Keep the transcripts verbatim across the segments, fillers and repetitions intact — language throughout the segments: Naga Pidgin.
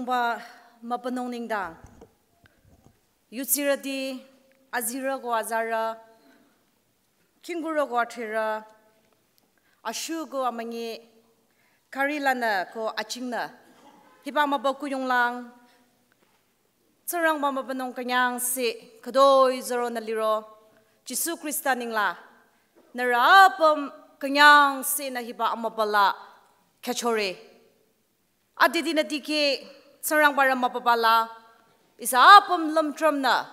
Ba mapanong ningdang. Yutsirati, azira ko azara, kinguro ko athira, ashu ko amangi, kari lana ko achingna. Hiba maba kuyong lang, Tsingrangba mapanong kanyang se, kadoi zoro na liro, Jisu Krista ningla, nara apam kanyang se na hiba amabala kachore. Adidi na dike, Tsingrangba rama babala, isa apam lamtram na,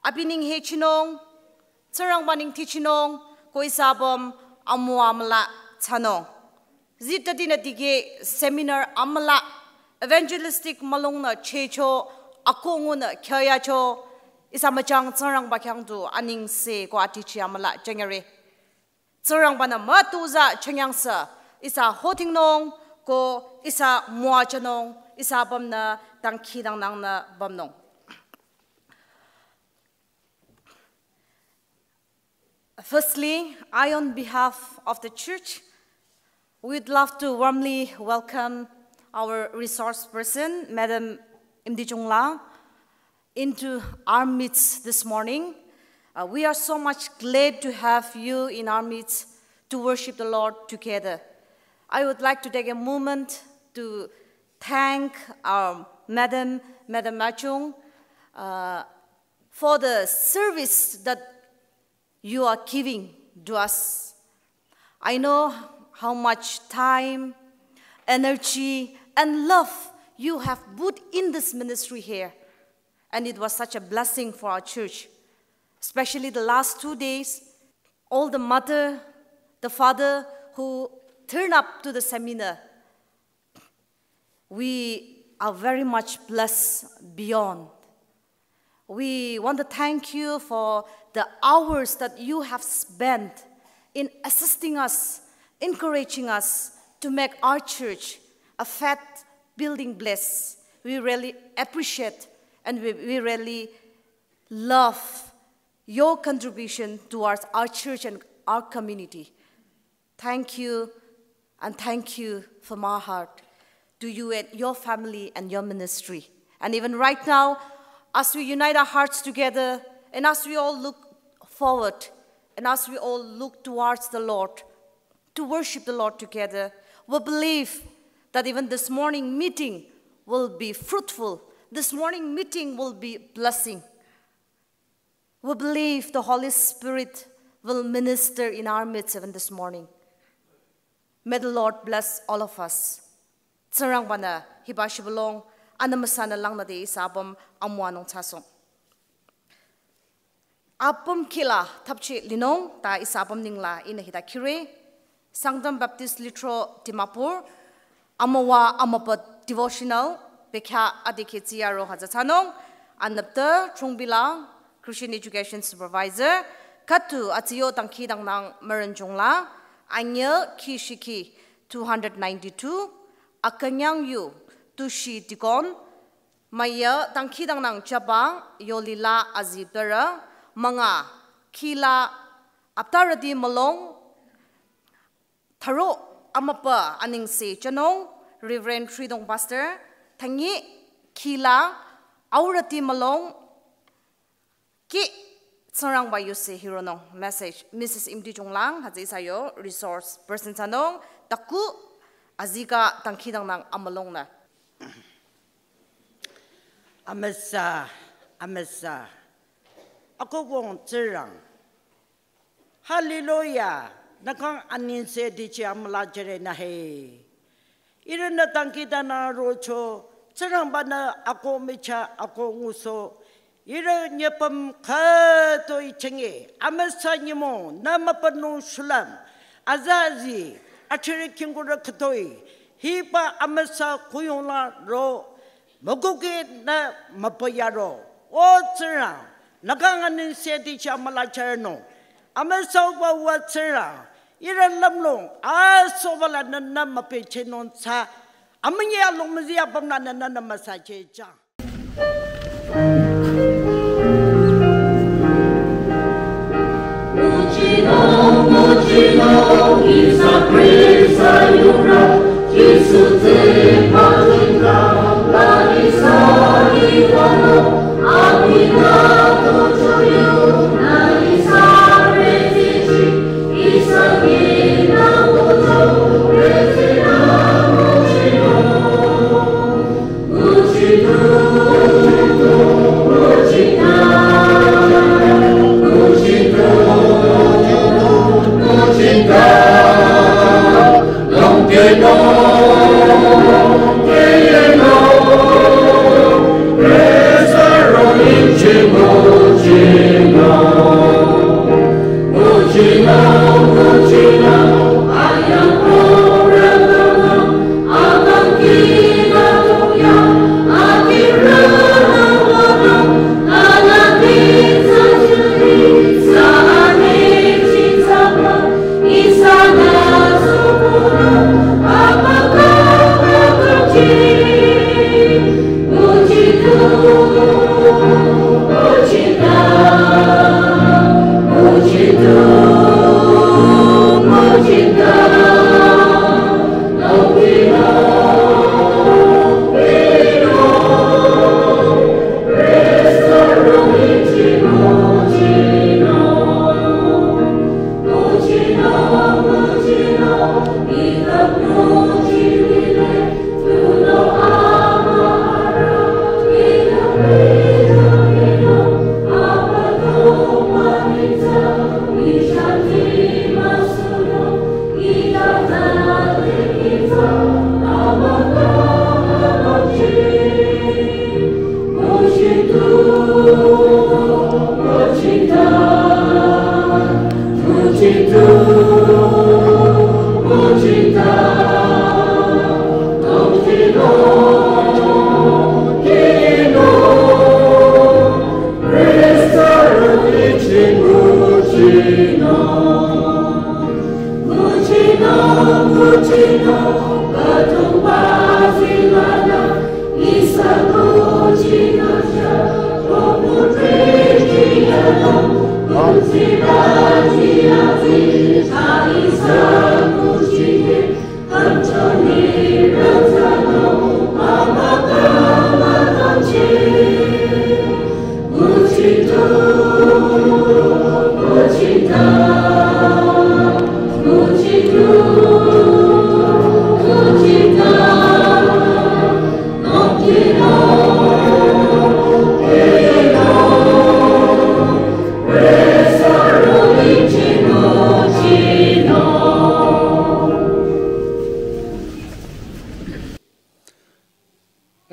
abining he chinong, Tsingrangba ning ti chinong, ko isa apam amu amala chanong. Zita dina dike seminar amala, evangelistic malong na checho, ako nguna kyayacho, isa machang Tsingrangba kyang tu aning se ko atichi amala chengere. Tsingrangba na matuza chenyang sa, isa hoting nong, ko isa mua chanong, isa bam na tangki dang nang na bam nong. Firstly, I, on behalf of the church, would love to warmly welcome our resource person, Madam Imdi Chungla, into our midst this morning. Uh, we are so much glad to have you in our midst to worship the Lord together. I would like to take a moment to thank our Madam, Madam Machung, uh, for the service that you are giving to us. I know how much time, energy, and love you have put in this ministry here. And it was such a blessing for our church, especially the last two days. All the mother, the father who turned up to the seminar, we are very much blessed beyond. We want to thank you for the hours that you have spent in assisting us, encouraging us to make our church a faith building place. We really appreciate and we, we really love your contribution towards our church and our community. Thank you, and thank you from our heart to you and your family and your ministry. And even right now, as we unite our hearts together and as we all look forward and as we all look towards the Lord, to worship the Lord together, we believe that even this morning meeting will be fruitful. This morning meeting will be blessing. We believe the Holy Spirit will minister in our midst even this morning. May the Lord bless all of us. Tsingrangba na hiba shibalong, anamasana langna de isa apam amwa nong chasong. Apam kila thapchi linong, ta isa apam ningla ina hita kire. Sangtam Baptist Litro Dimapur, Amawa Amapa Devotional, Bekha Adikhetsi Aro Haja Chanong, Anapta Chungbila, Christian Education Supervisor, Katu Atsiyo Tangki Dangnang Maranjungla, Anya Kishiki two hundred ninety-two, Akanyang Yu, Tushi Dikon, Maya Tangki Dangnang Chapa, Yolila Azibera, Manga, Kila, Aptaradi Malong, Tharo Amapa Aningse Chanong, Reverend Tridong Pastor, Thangi Kila, Aurati Malong, Ki Tsingrangba Yose Hironong, message, Missus Imdi Chunglang, Haji Sayo, resource person Chanong, Taku, Azika Tangki Dangnang Amalong na. Amasa, amasa. Ako wong Tsingrang. Hallelujah. Nakang anin se di chi amla jere na he. Ira na tangki dana rocho, Tsingrangba na ako micha, ako nguso. Ira nyepam khato i chenge, amasa nyimo, na mapanu shulam. Azazi, achiri kingura khatoi. Hipa amasa kuyong la ro. Mokuki na mapayaro. O Tsingrang, nakang anin se di cha mala charno. Amasa uba wa Tsingrang, ira lamlong, a sobala na na mape chenon sa. Amanya long mazi apam na na na masa che cha.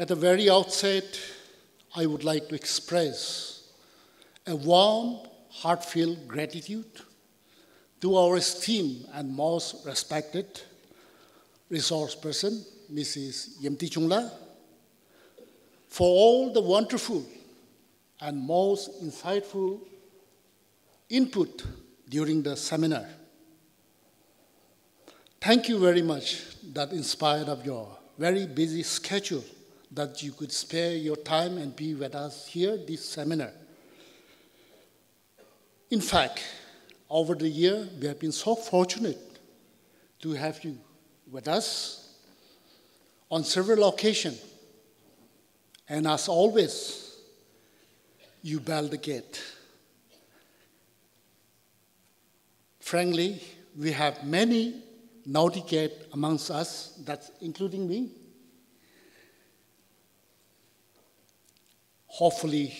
At the very outset, I would like to express a warm, heartfelt gratitude to our esteemed and most respected resource person, Missus Yimti Chungla, for all the wonderful and most insightful input during the seminar. Thank you very much that in spite of your very busy schedule that you could spare your time and be with us here this seminar. In fact, over the year, we have been so fortunate to have you with us on several occasions. And as always, you bell the gate. Frankly, we have many naughty cat amongst us, that's including me. Hopefully,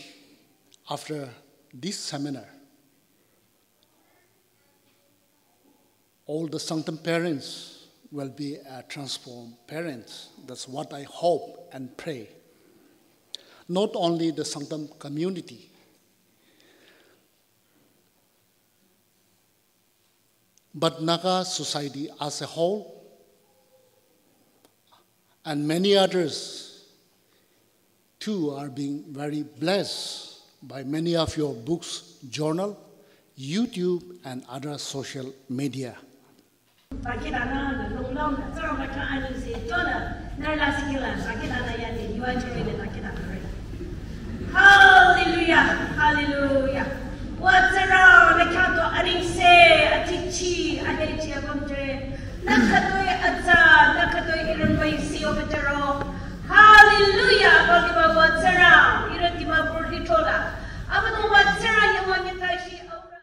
after this seminar, all the Sangtam parents will be, uh, transformed parents. That's what I hope and pray. Not only the Sangtam community, but Naga society as a whole, and many others too are being very blessed by many of your books, journal, YouTube, and other social media. Hallelujah, hallelujah. Watsara na kyato aringse atichi adechi abamtre. Nakatoi atsa, nakatoi iranbai si obetero. Hallelujah, Bhagavad Watsara, irantima burdi tola. Abano Watsara yamani tashi aura.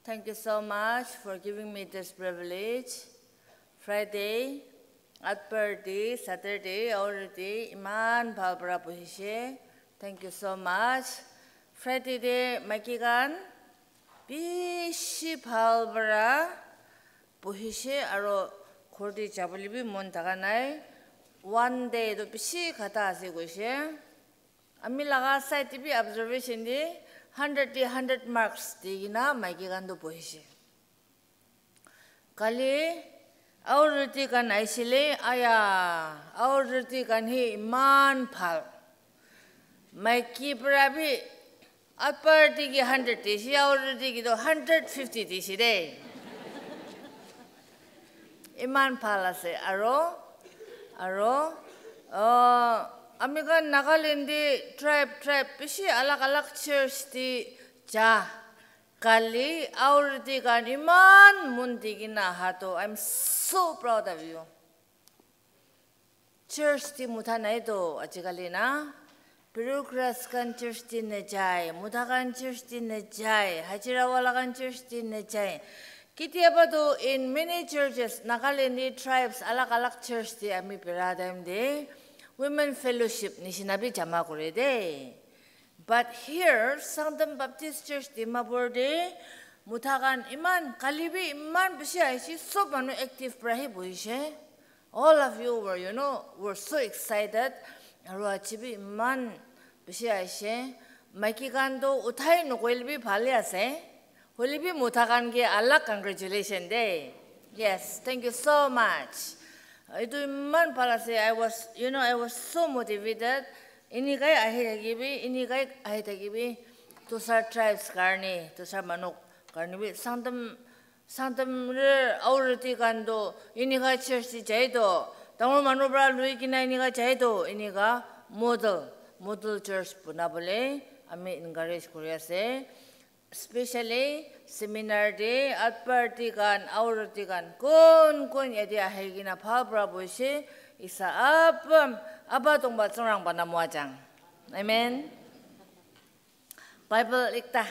Thank you so much for giving me this privilege. Friday, Atpar day, Saturday, already iman bhal para bohishe. Thank you so much. Friday day, maiki khan bishi bhal para bohishe aro ghor te jabole bi mon thaka nai. One day to bishi khata ase koishe. Ami laga side te bi observation te hundred te hundred marks di kena maiki khan to bohishe. Kali aur roti khan aisile, aya, aur roti khan hi iman bhal. Maiki para bi upper te ki hundred dise, aur roti ki to hundred fifty dise de. Iman bhal ase. Aro, aro, uh, ami khan Nagaland te tribe, tribe bishi alag alag church te ja. Kali aur roti khan iman mon di kena aha to, I'm so proud of you. Church te mota nai to ajikali na. Bureaucrats khan church te najai, mota khan church te najai, hajira wala khan church te najai. Kitiaba to in many churches, Nagaland te tribes alag alag church te ami bera time te women fellowship nishina bi jama kore de. But here, Sangtam Baptist Church Dimapur te, mota khan iman, kali bi iman bishi ahishi, sob manu active para hi bohishe. All of you were, you know, were so excited. Aru aji bi iman bishi ahishi. Maiki khan to uthai nokoile bi bhal ase. Hoilebi mota khan ke alag congratulation de. Yes, thank you so much. Etu iman bhal ase. I was, you know, I was so motivated. Inikai ahi thakibi, inikai ahi thakibi. Dusra tribes karne, dusra manu karne bi Sangtam, Sangtam re aurati khan to inika church te jai to, dangor manu para lui kina inika jai to, inika model, model church banabole ami encourage kuri ase. Especially seminar te atparti khan, aurati khan, kon kon yate ahi kina bhal para boise, isa apa, apa tongba tsangrang bana mua jang. Amen. Bible ekta,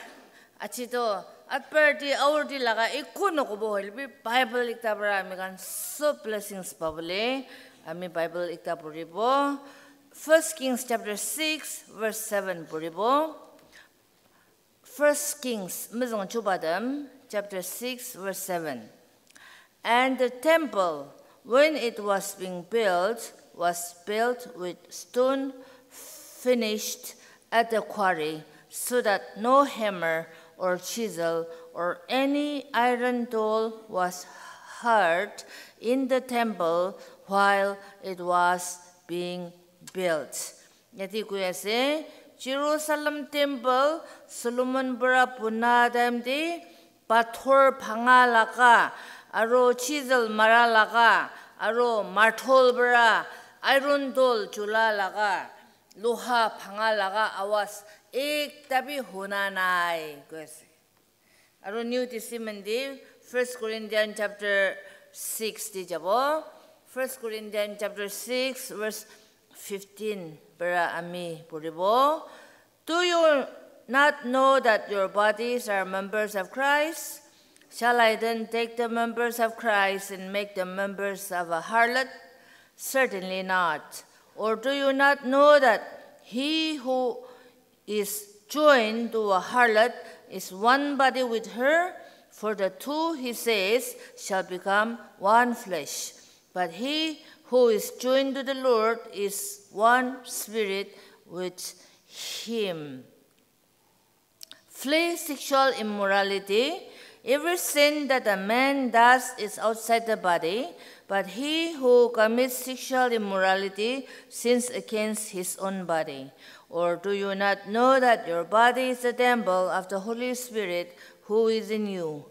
achi to atparti, aurati laga ekko nokobo hoile bi Bible ekta para ami khan sob blessings pabole ami Bible ekta puribo. First Kings chapter six verse seven puribo. First Kings, mizong chubadam, chapter six, verse seven. And the temple, when it was being built, was built with stone finished at the quarry, so that no hammer or chisel or any iron tool was heard in the temple while it was being built. Yate koi ase, Jerusalem temple Solomon para buna time te pathor bhanga laga, aro chisel mara laga, aro martol para iron tool chula laga, loha bhanga laga awaz ekta bi huna nai, koi ase. Aro New Testament te First Corinthians chapter six te jabo. First Corinthians chapter six verse fifteen para ami puribo. Do you not know that your bodies are members of Christ? Shall I then take the members of Christ and make them members of a harlot? Certainly not. Or do you not know that he who is joined to a harlot is one body with her? For the two, he says, shall become one flesh. But he who is joined to the Lord is one spirit with him. Flee sexual immorality. Every sin that a man does is outside the body, but he who commits sexual immorality sins against his own body. Or do you not know that your body is the temple of the Holy Spirit who is in you,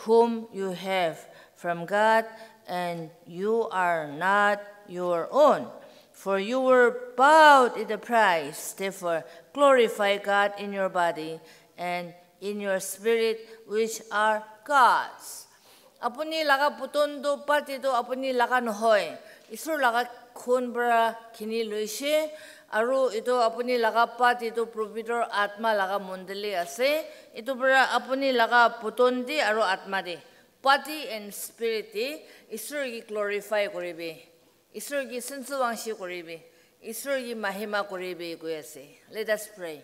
whom you have from God, and you are not your own? For you were bought at a price. Therefore, glorify God in your body and in your spirit, which are God's. Apuni laga puton tu, body tu apuni laga nohoi. Isor laga khun para khini loise. Aru itu apuni laga body tu Pavitra Atma laga mondoli ase. Itu para apuni laga puton di aru atma di, body and spirit di Isor ki glorify koribi. Isor ki sunsu wangshi koribi. Isor ki mahima koribi koi ase. Let us pray.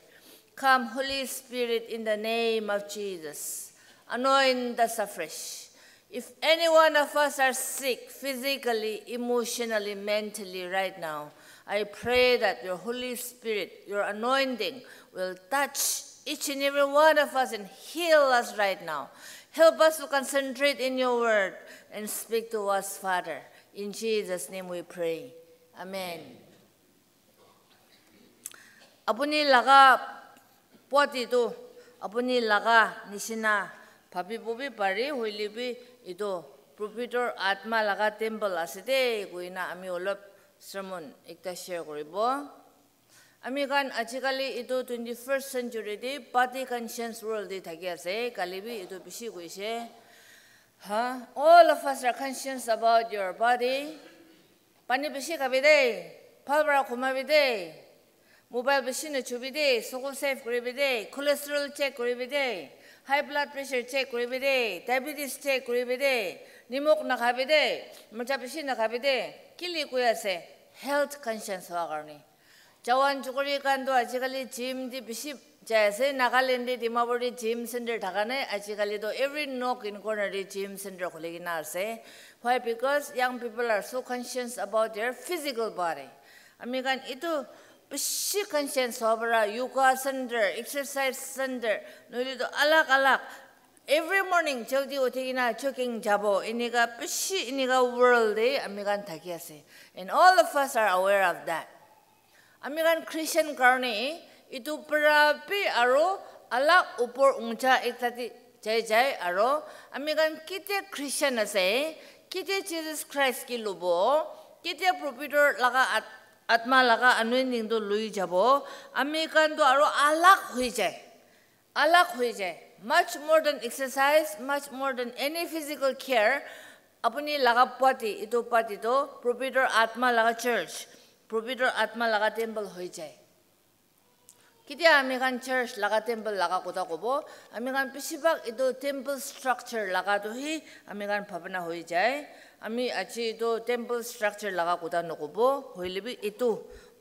Come, Holy Spirit, in the name of Jesus. Anoint us afresh. If any one of us are sick physically, emotionally, mentally right now, I pray that your Holy Spirit, your anointing will touch each and every one of us and heal us right now. Help us to concentrate in your word and speak to us, Father. In Jesus' name we pray. Amen. Apuni laga body tu apuni laga nishina bhabibo bi pare, hoile bi itu Pavitra Atma laga temple ase de koina ami olop sermon ekta share koribo. Ami khan ajikali itu twenty-first century te body conscious world te thaki ase, kali bi itu bishi koise. Ha? All of us are conscious about your body. Pani bishi khabi de, bhal para khumabi de, mobile bishi nachubi de, sukul save kuribi de, cholesterol check kuribi de, high blood pressure check kuribi de, diabetes check kuribi de, nimok nakhabi de, mircha bishi nakhabi de, kili koi ase, health conscious hoa karne. Jawan chukuri khan tu ajikali gym te bishi jai ase. Nagaland te, Dimapur te gym center thaka nai. Ajikali tu every nook and corner te gym center khuli kena ase. Why? Because young people are so conscious about their physical body. Ami khan itu bishi conscious howa para yoga center, exercise center, nohole tu alag alag Every morning jaldi uthi kena jogging jabo, enika bishi enika world te ami khan thaki ase. And all of us are aware of that. Ami khan Christian karne etu para bi aro alag upor uncha ekta te jai jai aro ami khan ketia Christian ase, ketia Jesus Christ ke lobo, ketia Propitor laga at-, atma laga anointing to lui jabo, ami khan to aro alag hoi jai. Alag hoi jai. Much more than exercise, much more than any physical care, apuni laga body, etu body to Propitor Atma laga church, Propitor Atma laga temple hoi jai. Ketia ami khan church laga temple laga kotha kobo, ami khan besibhag etu temple structure laga to hi ami khan bhabana hoi jai. Ami aji etu temple structure laga kotha nokobo, hoile bi etu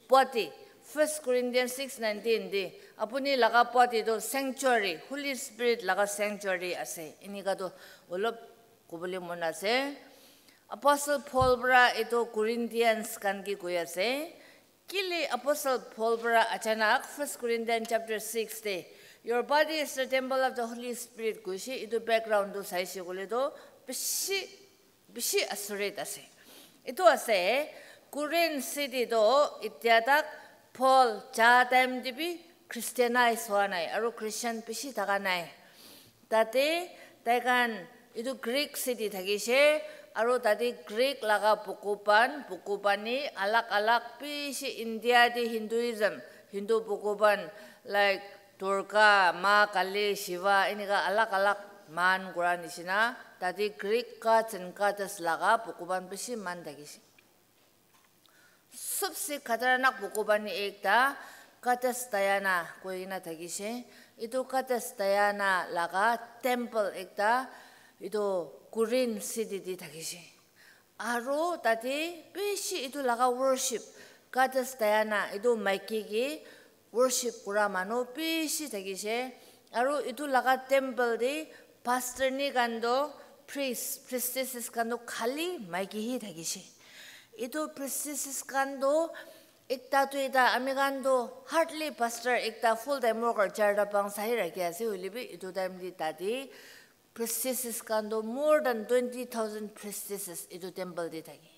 body, First Corinthians six nineteen te, apuni laga body to sanctuary, Holy Spirit laga sanctuary ase. Enika to olop kobole mon ase. Apostle Paul para etu Corinthians khan ke koi ase. Kile Apostle Paul para achanak First Corinthians chapter six te, "Your body is the temple of the Holy Spirit," koise, etu background to saise koile to bishi, bishi asurit ase. Etu ase, Corinth city to itya tak Paul ja time te bi Christianize hua nai, aru Christian bishi thaka nai. Tate tai khan etu Greek city thakishe, aru tate Greek laga bhagwan, bhagwani alag alag bishi India te Hinduism, Hindu bhagwan like Durga, Ma Kali, Shiva, enika alag alag man kura nishina, tate Greek gods and goddess laga bhagwan bishi man thakishe. Sobse khatarnak bhagwan ekta Goddess Diana koina thakishe. Etu Goddess Diana laga temple ekta etu Corinth city te thakishe. Aru tate bishi etu laga worship, Goddess Diana, etu maiki ke worship kura manu bishi thakishe. Aru etu laga temple te pastor ni khan toh priest, priestesses khan toh khali maiki hi thakishe. Etu priestesses khan toh ekta duita, ami khan toh hardly pastor ekta full time worker charta panchta hi rakhi ase, hoile bi etu time te tate priestesses khan toh more than twenty thousand priestesses etu temple te thake.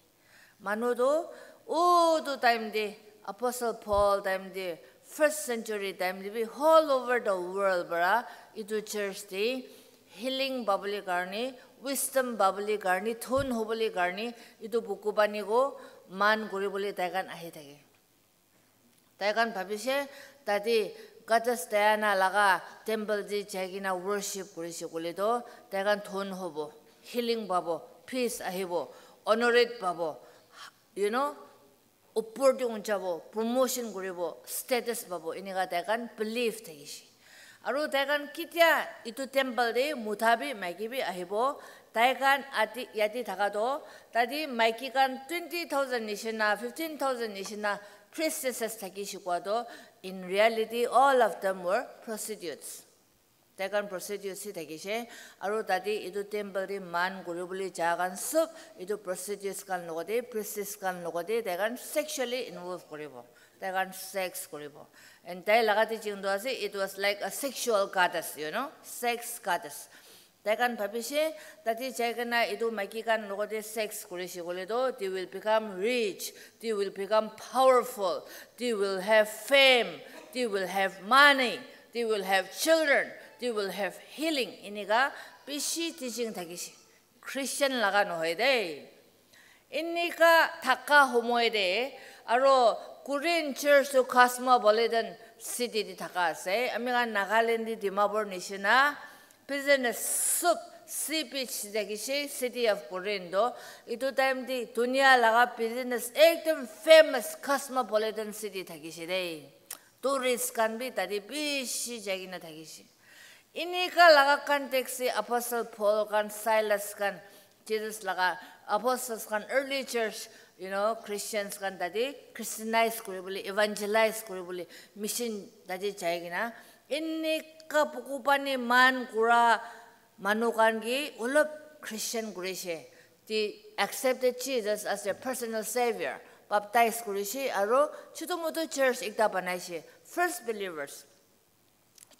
Manu toh utu time te, Apostle Paul time te, first century time te bi all over the world para etu church te healing pabole karne, wisdom pabole karne, dhon hobole karne etu bhagwan ko man kuribole tai khan ahi thake. Tai khan bhabishe, tate Goddess Diana laga temple te jai kena worship kurishe koile toh, tai khan dhon hobo, healing pabo, peace ahibo, honored pabo, you know, upor te unjabo, promotion kuribo, status pabo, enika tai khan believe thakishe. Aru tai khan ketia etu temple te mota bi maiki bi ahibo, tai khan ati yate thaka toh, tate maiki khan twenty thousand nishina, fifteen thousand nishina, priestesses thakishe koa toh, in reality, all of them were prostitutes. Tai khan prostitutes hi thakishe, aru tate etu temple te man kuribole ja khan sob etu prostitutes khan logote, priestess khan logote tai khan sexually involve kuribo, tai khan sex kuribo. And tai laga teaching tu ase, it was like a sexual goddess, you know, sex goddess. Tai khan bhabishe, tate jai kena etu maiki khan logote sex kurishe koile toh, they will become rich, they will become powerful, they will have fame, they will have money, they will have children, they will have healing. Enika bishi teaching thakishe. Christian laga nohoi de. Enika thaka homoi te, aro Corinth church tu cosmopolitan city te thaka ase. Ami khan Nagaland te Dimapur nishina business sob sea beach te thakishe, city of Corinth to. Etu time te dunia laga business ekdom famous cosmopolitan city thakishe de. Tourist khan bi tate bishi jai kena thakishe. Enika laga context se Apostle Paul khan, Silas khan, Jesus laga apostles khan, early church, you know, Christians khan tate Christianize kuribole, evangelize kuribole, mission tate jai kena enika bhagwan man kura manu khan ke olop Christian kurishe. They accepted Jesus as their personal savior, baptize kurishe, aro chutu mutu church ekta banaishe, first believers.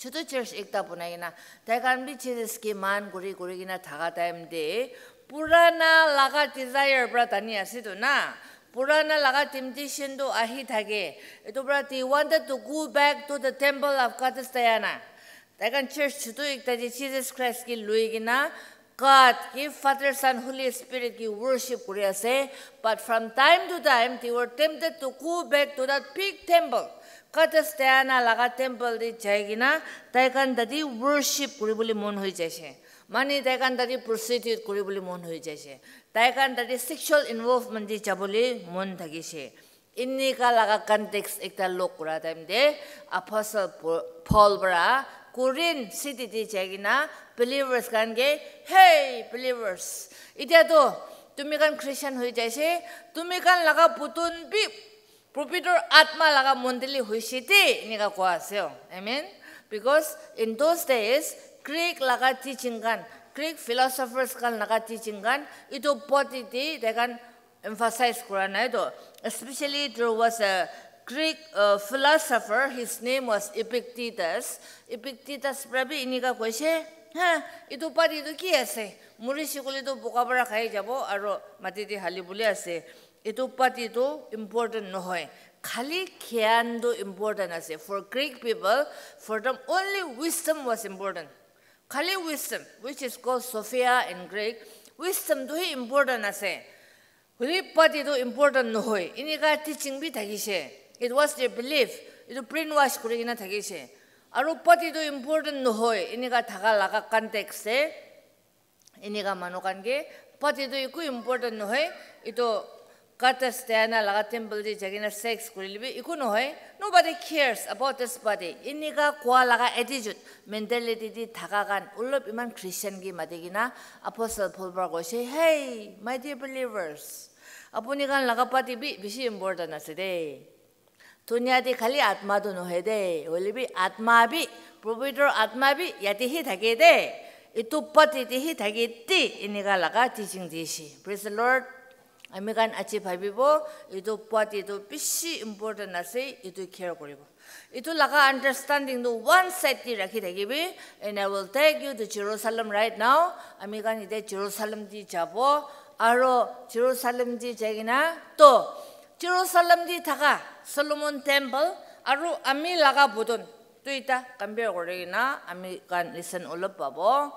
Chutu church ekta bunai kena, tai khan bi Jesus ke maan kuri kuri kena thaka time te, purana laga desire pra tani ase to na, purana laga temptation to ahi thake. Etu pra they wanted to go back to the temple of Goddess Diana. Tai khan church chutu ekta te Jesus Christ ke lui kena, God ke Father, Son, Holy Spirit ke worship kuri ase. But from time to time, they were tempted to go back to that big temple. Goddess Diana laga temple te jai kena, tai khan tate worship kuri bole mon hoi jaise. Mane tai khan tate prostitute kuri bole mon hoi jaise. Tai khan tate sexual involvement te jabole mon thakise. Inika laga context ekta lok kura time te Apostle Paul para Corinth city te jai kena believers khan ke, "Hey believers, itya to tumi khan Christian hoi jaise, tumi khan laga putun bi Propitor Atma laga mondoli hoise te," inika koa ase. Amen. Because in those days, Greek laga teaching khan, Greek philosophers khan laga teaching khan, itu body te tai khan emphasize kura nai to. Especially there was a Greek uh, philosopher, his name was Epictetus. Epictetus pra bi inika koise, "Ha, itu body tu ki ase? Muri sikuli tu boka para khai jabo aro mati te hali bole ase. Itu body tu important nohoi. Khali gyan tu important ase." For Greek people, for them only wisdom was important. Khali wisdom, which is called Sophia in Greek, wisdom tu hi important ase. Hoile body tu important nohoi. Inika teaching bi thakise. It was their belief. Itu brainwash kuri kena thakise. Aru body tu important nohoi. Inika thaka laga context te, inika manu khan ke body tu eku important nohoi. Itu Goddess Diana laga temple te jai kena sex kurile bi eku nohoi. Nobody cares about this body. Inika koa laga attitude, mentality te thaka khan olop iman Christian ke mati kena Apostle Paul para koise, "Hey, my dear believers, apuni khan laga body bi bishi important ase de. Dunia te khali atma tu nohoi de, hoile bi atma bi, Propitor Atma bi yate hi thake de, itu body te hi thake de," inika laga teaching dise. Praise the Lord. Ami khan aji bhabibo, itu body tu bishi important ase, itu care kuribo. Itu laga understanding tu one side te rakhi thakibi, "And I will take you to Jerusalem right now." Ami khan ite Jerusalem te jabo, aro Jerusalem te jai kena to Jerusalem te thaka Solomon temple aro ami laga button duita compare kuri kena ami khan lesson olop pabo.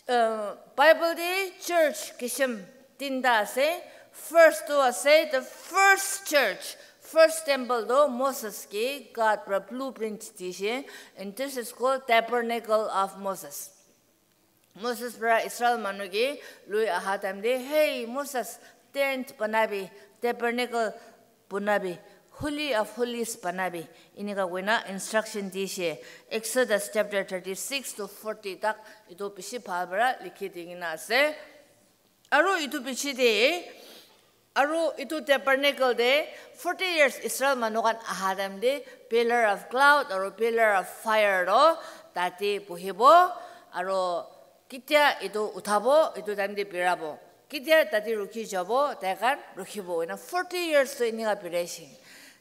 Uh, Bible te church kishim tinta ase. First tu ase, the first church, first temple tu Moses ke God para blueprint dise, and this is called tabernacle of Moses. Moses para Israel manu ke lui aha time te, "Hey Moses, tent banabi, tabernacle banabi, Holy of Holies banabi," inika koina instruction dise. Exodus chapter thirty-six to forty tak itu bishi bhal para likhi di kena ase. Aru itu piche te, aru itu tabernacle te forty years Israel manu khan aha time te pillar of cloud aru pillar of fire to tate bohibo, aru ketia itu uthabo, itu time te birabo. Ketia tate rukhi jabo, tai khan rukhibo. Ena forty years to inika biraise.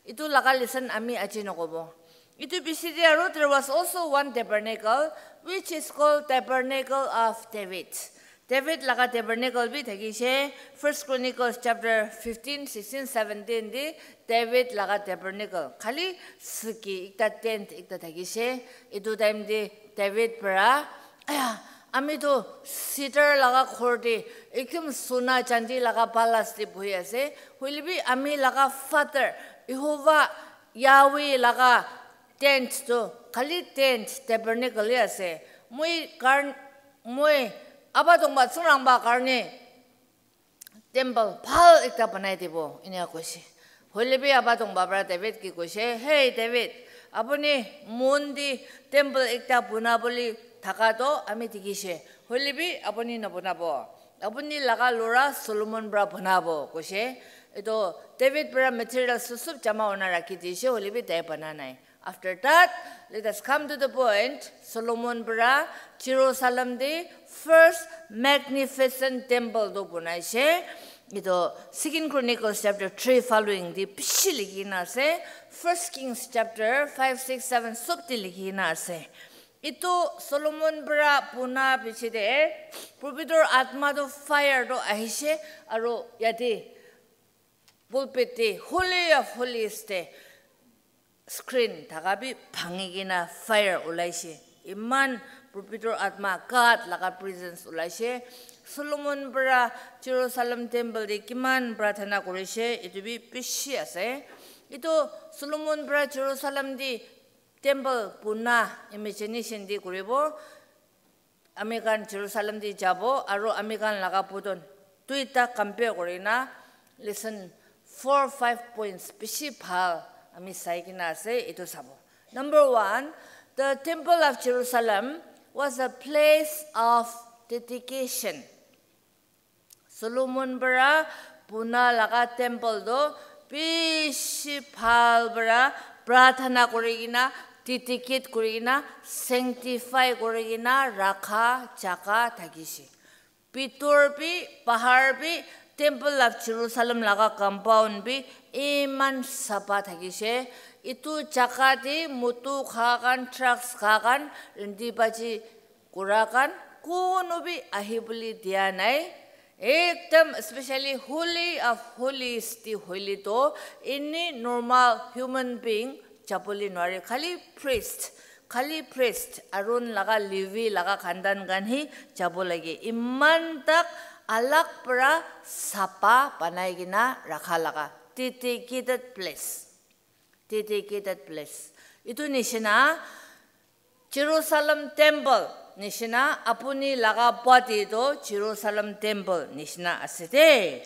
Itu laga lesson ami aji nokobo. Itu piche te aru there was also one tabernacle, which is called tabernacle of David. David laga tabernacle bi thakise. First Chronicles chapter fifteen, sixteen, seventeen te David laga tabernacle. Khali suki ekta tent ekta thakise. Itu time te David para, "Aya, ami tu cedar laga ghor te, ekdum suna chandi laga palace te bohi ase. Hoile bi ami laga Father, Jehovah, Yahweh laga tent tu khali tent, tabernacle he ase. Moi karn-, moi Abba Tongba Tsingrangba karne temple bhal ekta banai dibo," inika koise. Hoile bi Abba Tongba para David ke koise, "Hey David, apuni mon te temple ekta bana bole thaka to ami dikhi se. Hoile bi apuni nabana bo. Apuni laga lora Solomon para banabo," koise. Etu David para materials tu sob jama hona rakhi dise, hoile bi tai bana nai. After that, let us come to the point. Solomon para Jerusalem te first magnificent temple tu banaise. Etu Second Chronicles chapter three following te bishi likhi kena ase. First Kings chapter five, six, seven sob te likhi kena ase. Itu Solomon para buna piche te, Pabitra Atma tu fire tu ahishe, aru yate pulpit te, Holy of Holies te screen thaka bi bhangi kena fire ulaishe. Iman Pabitra Atma, God laga presence ulaishe. Solomon para Jerusalem temple te kiman prarthana kurishe, itu bi bishi ase. Itu Solomon para Jerusalem te temple buna imagination te kuribo. Ami khan Jerusalem te jabo, aru ami khan laga bhutan duita compare kuri na lesson four, five points bishi bhal ami sai kena ase, etu sabo. Number one, the temple of Jerusalem was a place of dedication. Solomon para buna laga temple tu bishi bhal para prarthana kuri kena, dedicate kuri kena, sanctify kuri kena rakha jaga thakishe. Bitor bi, bahar bi, temple of Jerusalem laga compound bi iman sapa thakishe. Itu jaga te mutu kha khan, drugs kha khan, rindi baji kura khan kunu bi ahi bole dia nai. Ekdam especially Holy of Holies te hoile to any normal human being jabole nware. Khali priest, khali priest, Aaron laga, Levi laga khandan khan hi jabo lage. Iman tak alag para sapa banai kena rakha laga dedicated place. Dedicated place. Itu nishina Jerusalem temple nishina, apuni laga body to Jerusalem temple nishina ase de.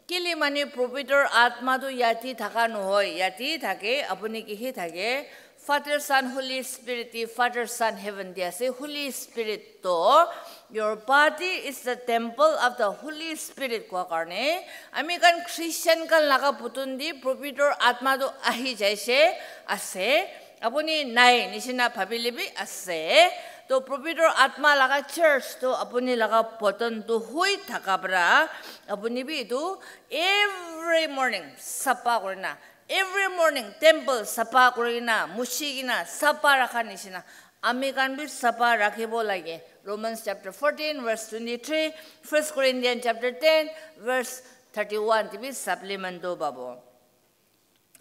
Kile mane Pabitra Atma tu yate thaka nohoi, yate thake, apuni kihi thake, Father, Son, Holy Spirit, the Father, Son, heaven te ase. Holy Spirit to, your body is the temple of the Holy Spirit koa karne, ami khan Christian khan laga bhutan te Pabitra Atma tu ahi jaise, ase. Apuni nai nishina bhabile bi ase. To Pabitra Atma laga church to apuni laga bhutan tu hui thaka para, apuni bi itu every morning sapa kurina, every morning temple sapa kurina, mushi kena sapa rakha nishina ami khan bi sapa rakhibo lage. Romans chapter fourteen verse twenty-three, First Corinthians chapter ten verse thirty-one te bi supplement to pabo.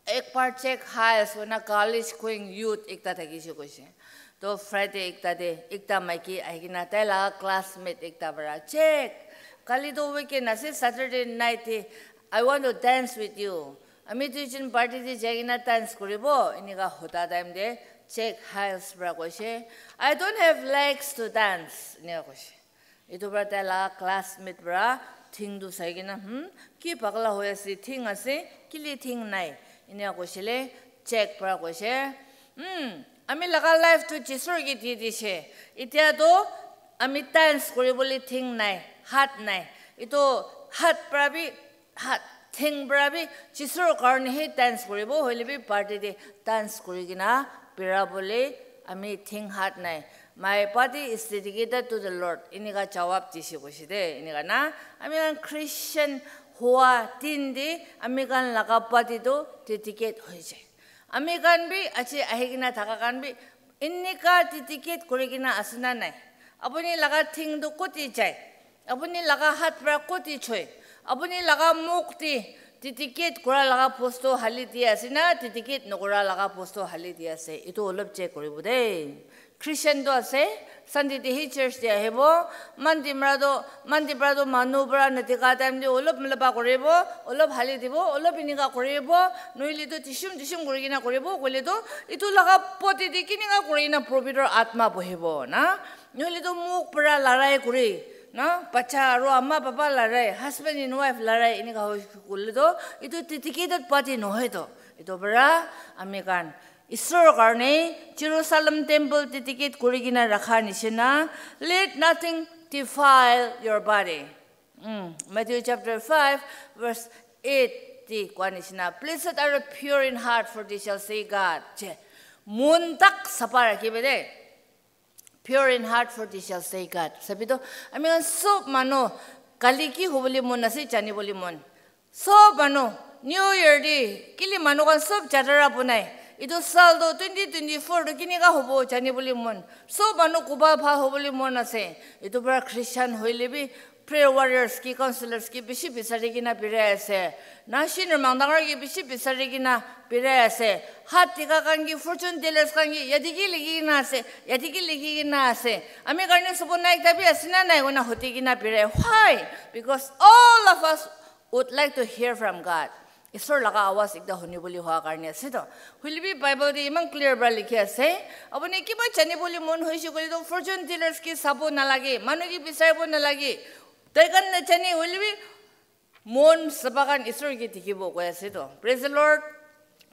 Ek bar check Hiles hoina college going youth ekta thakishe koishe. To Friday ekta te ekta maiki ahikena tai laga classmate ekta para, "Check, kali to weekend ase, Saturday night te, I want to dance with you. Ami duijon party te jai kena dance kuribo," enika hota time te Check Hiles para koishe, "I don't have legs to dance," enika koishe. Etu para tai laga classmate para thing tu sai kena, "Hmm, ki pagla hoi ase, thing ase, kile thing nai?" Enika koishe le, Check para koishe, "Hmm, ami laga life tu Jisur ke di dishe. Itya tu ami dance kuribole thing nai, hat nai. Itu hat para bi, hat, thing para bi Jisur karne he dance kuribo, hoile bi party te dance kuri kena bera bole ami thing hat nai. My body is dedicated to the Lord." Enika jawab dishe koishe de, enika na. Ami khan Christian hua din te ami khan laga body tu dedicate hoi jai. Ami khan bi aji ahi kena thaka khan bi enika dedicate kuri kena ase na nai? Apuni laga thing tu koti jai? Apuni laga hat para koti choi? Apuni laga muk te dedicate kura laga bostu hali di ase na, dedicate nokura laga bostu hali di ase? Etu olop check kuribo de. Christian tu ase, Sunday te hi church te ahibo, Monday mara tu, Monday para tu manu para nadikha time te olop malaba kuribo, olop hali dibo, olop enika kuribo, nohile tu tishum tishum kuri kena kuribo, koile tu etu laga body te kenika kuri kena Pabitra Atma bohibo na? Nohole tu muk para larai kuri, na, bacha aru ama baba larai, husband and wife larai, enika hoi kule tu, itu dedicated party nohoi to. Itu para ami khan Isor karne Jerusalem temple dedicate kuri kena rakha nishina, "Let nothing defile your body." Mm, Matthew chapter five, verse eight ti koa nishina, "Blessed are the pure in heart, for they shall see God." Che, mon tak sapa rakhibe de. "Pure in heart, for they shall see God." Sabi to, ami khan sob manu, kali ki hobole mon ase, jani bole mon. Sob manu, New Year di, kili manu khan sob jatara bunai. Etu sal tu twenty twenty-four tu kinika hobo jani bole mon. Sob manu koba bhal hobole mon ase. Etu para Christian hoile bi prayer warriors ki counselors ki bishi bisari kena birai ase. Nashina mangdangar ki bishi bisari kena birai ase. Hat tika khan ki fortune tellers khan ki yate ki likhi kena ase, yate ki likhi kena ase. Ami karne sobo na ekta bi ase na nai kona hoti kena birai. Why? Because all of us would like to hear from God. Isor laga awaz ekta huni bole hoa karne ase to. Hoile bi Bible te iman clear para likhi ase. Apuni kiba jani bole mon hoise koile to fortune tellers ki sabo nalage, manu ki bisaribo nalage. Tai khan na jani hoile bi mon sapa khan Isor ki dikhibo koi ase to. Praise the Lord.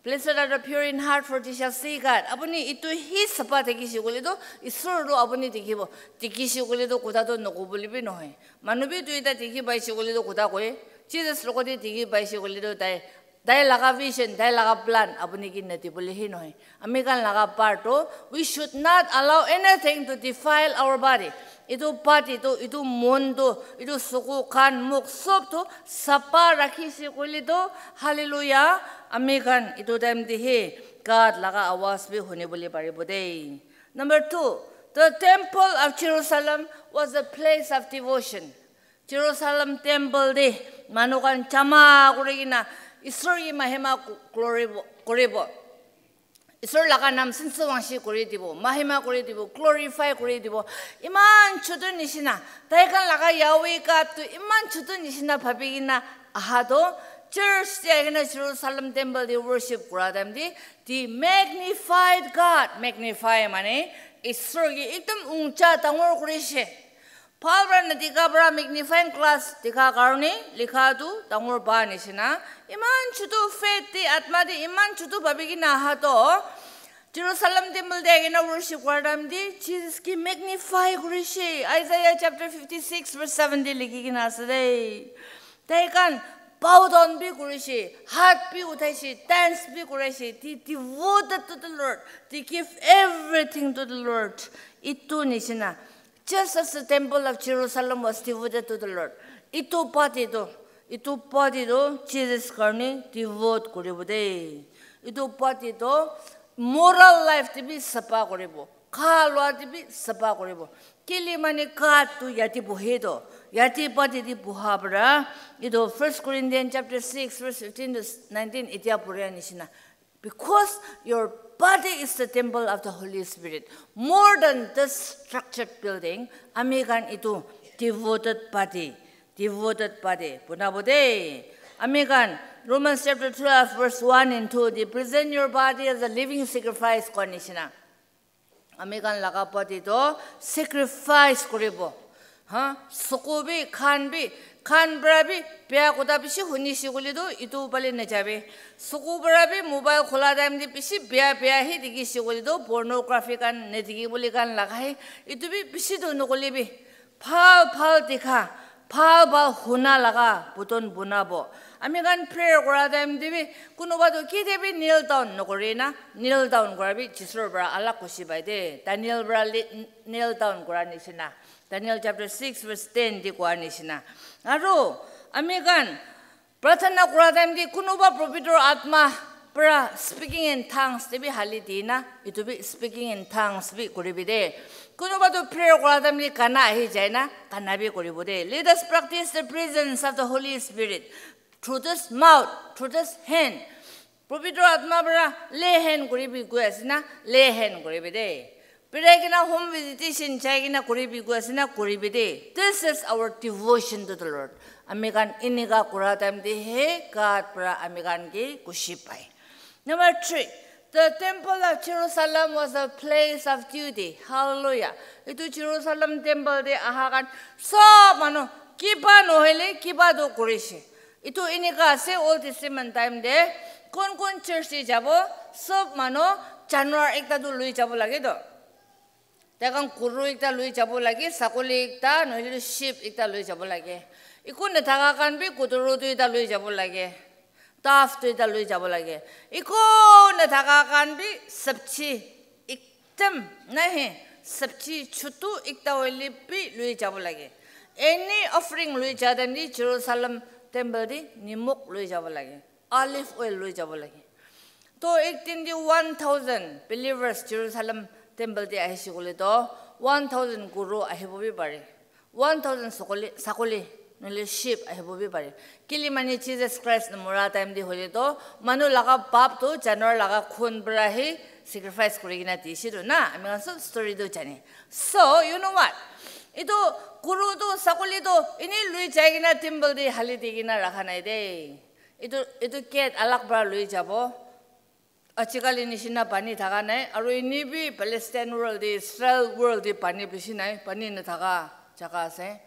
Blessed are the pure in heart, for they shall see God. Apuni itu hi sapa thakise koile to Isor to apuni dikhibo. Dikhise koile to kotha to noko bole bi nohoi. Manu bi duita dikhi paise koile to kotha koi. Jesus logote dikhi paise koile to tai, tai laga vision, tai laga plan apuni ki nadi bole hi nohoi. Ami khan laga part to, we should not allow anything to defile our body. Itu body to, itu mon to, itu suku khan muk sob to sapa rakhise koile to, hallelujah, ami khan itu time te hi God laga awaz bi huni bole paribo de. Number two, the temple of Jerusalem was a place of devotion. Jerusalem temple te manu khan jama kuri kena Isor ki mahima ku-, gloribo-, kuribo. Isor laga nam sinso wangshi kuri dibo, mahima kuri dibo, glorify kuri dibo. Iman chutu nishina, tai khan laga Yahweh God tu iman chutu nishina bhabi kena aha to church te ahi kena Jerusalem temple te worship kura time te they magnified God. Magnify mane Isor ki ekdom uncha dangor kurishe. Bhal para nadikha para magnifying glass dikha karne likha tu dangor pa nishina. Iman chutu faith te atma te iman chutu bhabi kena aha to Jerusalem temple te ahi kena worship kura time te Jesus ki magnify kurishe. Isaiah chapter fifty-six verse seven te likhi kena ase de. Tai khan bow down bi kurishe, hat bi uthaishe, dance bi kurishe. They devoted to the Lord. They give everything to the Lord. Itu nishina. Just as the temple of Jerusalem was devoted to the Lord. Itu body to, itu body to Jesus karne devote kuribo de. Itu body to moral life te bi sapa kuribo. Kha lua te bi sapa kuribo. Kile mane God tu yate bohe to. Yate body te boha para. Itu First Corinthians chapter six verse fifteen to nineteen itia pura nishina. Because your body is the temple of the Holy Spirit. More than this structured building, ami khan itu devoted body, devoted body. Bunabo de. Ami khan Romans chapter twelve verse one and two, they present your body as a living sacrifice koi nishina. Ami khan laga body to sacrifice kuribo. Ha, suku bi, khan bi, khan para bi, bia kotha bishi huni shi koile to, itu bale najabe. Suku para bi, mobile khola time te bishi bia, bia hi dikhi shi koile to, pornography khan, nadikhi bole khan laga hi, itu bi bishi to nokole bi. Bhal, bhal dikha, bhal, bhal huna laga boton bunabo. Ami khan prayer kura time te bi, kunuba to kite bi kneel down nokore na, kneel down kura bi Jisur para alag khushi pai de. Daniel para li-, kneel down kura nishina. Daniel chapter six verse ten te koa nishina. Aro ami khan pratana kura time te kunuba pobitro atma para speaking in tongues te bi hali dina, itu bi speaking in tongues bi kuribi de. Kunuba tu prayer kura time te gana ahi jai na, gana bi kuribo de. Let us practice the presence of the Holy Spirit through this mouth, through this hand. Pobitro atma para lay hand kuribi koi ase na, lay hand kuribi de. Birai kena home visitation jai kena kuribi koi ase na, kuribi de. This is our devotion to the Lord. Ami khan inika kura time te he God para ami khan ke khushi pai. Number three, the temple of Jerusalem was a place of duty. Hallelujah. Itu Jerusalem temple te aha khan sob manu kiba nohoile kiba to kurishe. Itu inika ase Old Testament time te kon kon church te jabo, sob manu janwar ekta tu lui jabo lage to. Tai khan guru ekta lui jabo lage, sakuli ekta, nohole sheep ekta lui jabo lage. Iku nathaka khan bi kuturu duita lui jabo lage. Dove duita lui jabo lage. Iku nathaka khan bi sabji ekdam nahi, sabji chutu ekta hoile bi lui jabo lage. Any offering lui ja time te Jerusalem temple te nimok lui jabo lage. Olive oil lui jabo lage. To ek din te one thousand believers Jerusalem temple te ahise koile to one thousand guru ahibo bi pare. One thousand sakuli, sakuli, nohole sheep ahibo bi pare. Kile mane Jesus Christ na mora time te hoile to manu laga pap to janwar laga khun para hi sacrifice kuri kena dise to na, ami khan sob story to jane. So, you know what? Itu guru to sakuli to ini lui jai kena temple te hali di kena rakha nai de. Itu, itu gate alag para lui jabo. Ajikali nishina pani thaka nai, aru ini bi Palestine world te, Israel world te pani bishi nai, pani nathaka jaga ase.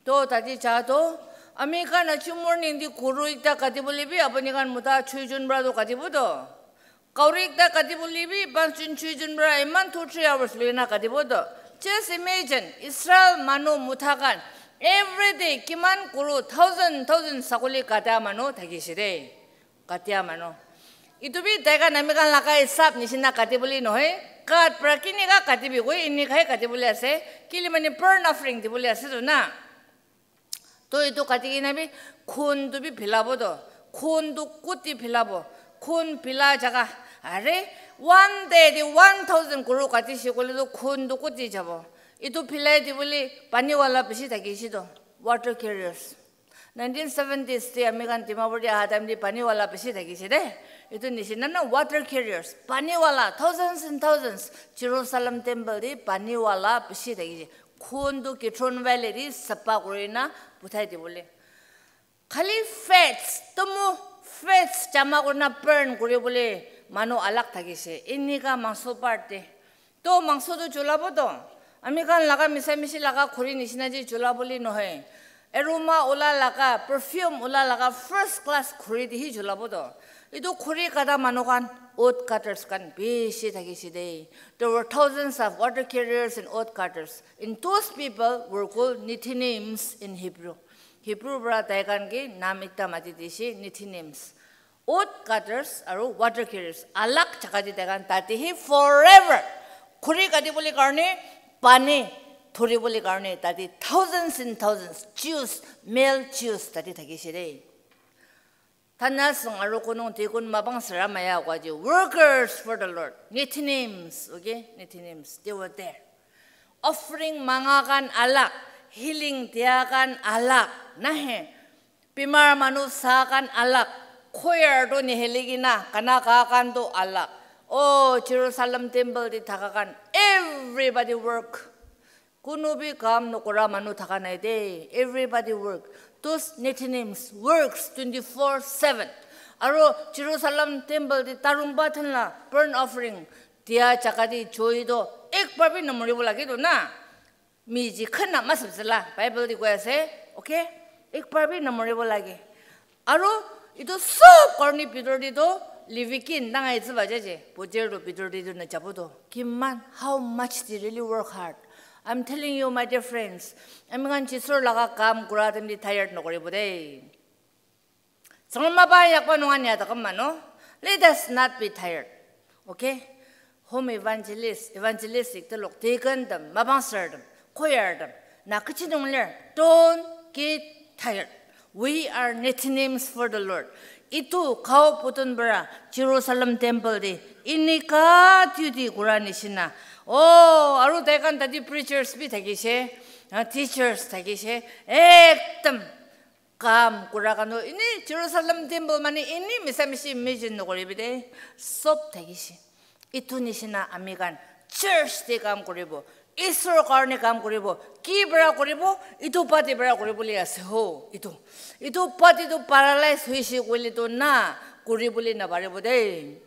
To tati ja to, ami khan aji morning te guru ekta kati bole bi, apuni khan mota choi jon para to kati bo to. Kauri ekta kati bole bi, panch jon choi jon para iman two three hours loi na kati bo to. Just imagine, Israel manu mota khan, every day kiman guru, thousand, thousand sakuli kata manu thaki se de. Katia manu. Itu bi tai khan ami khan laga hisab nishina kati bole nohoi. Kat pra kini ka kati bi koi, ini khai kati bole ase. Kile mane burn offering di bole ase to na. To itu kati kena bi khun tu bi philabo to. Khun tu kuti philabo. Khun phila jaga. Are, one day di one thousand guru kati se koile to khun tu kuti jabo. Itu philai di bole pani wala bishi thaki se to. Water carriers. Nineteen seventies te ami khan Dimapur te aha time te pani wala bishi thakise de. Itu nishina na water carriers, pani wala, thousands and thousands, Jerusalem temple te pani wala bishi thakise. Khun tu Kidron Valley te sapa kuri na puthai dibole. Khali fats, tumu fats jama kuri na burn kuri bole manu alag thakise. Inika mangso part te. To mangso tu chulabo to. Ami khan laga misa misi laga khuri nishina je chula bole nohoi. Aroma ula laga, perfume ula laga first class khuri di hi chulabo to. Itu khuri kata manu khan, oath cutters khan bishi thakise de. There were thousands of water carriers and oath cutters. And those people were called Nethinims in Hebrew. Hebrew para tai khan ke naam ekta mati dise, Nethinims. Oath cutters aru water carriers alag jaga te tai khan tate hi forever khuri kati bole karne, pani thori bole karne tate thousands and thousands Jews, male Jews tate thakise de. Thanas aru konung tikun mapang sara maya kwa je workers for the Lord, Nethinims, okay, Nethinims, they were there. Offering manga khan alag, healing dia khan alag, nahe. Bimar manu sa khan alag, choir to nihili kena gana ga khan to alag. Oh, Jerusalem temple te thaka khan, everybody work. Kunu bi kam nokora manu thaka nai de. Everybody work. Those Nethinims works twenty-four seven. Aro Jerusalem temple te tarungba than la burn offering dia jaga te joi to ek bar bi namoribo lage to na. Mi ji khan na masap zala Bible te koi ase, okay? Ek bar bi namoribo lage. Aro itu sob karni bitor te to Levikin nangai chiba jaje, bojer to bitor te to na jabo to. Kiman, how much they really work hard. I'm telling you, my dear friends, ami khan Jisur laga kam kura time te tired nokoribo de. Sangma ba yakpa nunga nia takam mano. Let us not be tired. Okay? Home evangelist, evangelistic te lok deacon dem, mabang sir dem, choir dem. Na kichi nungler, don't get tired. We are Nethinims for the Lord. Itu khao putun bara Jerusalem temple de inika duty kura nishina. Oh, aru tai khan tadi preachers bi thakise, ah, teachers thakise. Ekdam kam kura khan toh ini Jerusalem temple mane ini misa misi imagine nokoribi de. Sob thakise. Itu nishina ami khan church te kam kuribo, Isor karne kam kuribo, ki para kuribo, itu party para kuribole ase ho, itu. Itu party tu paralyze hoise koile tu na kuribole naparibo de.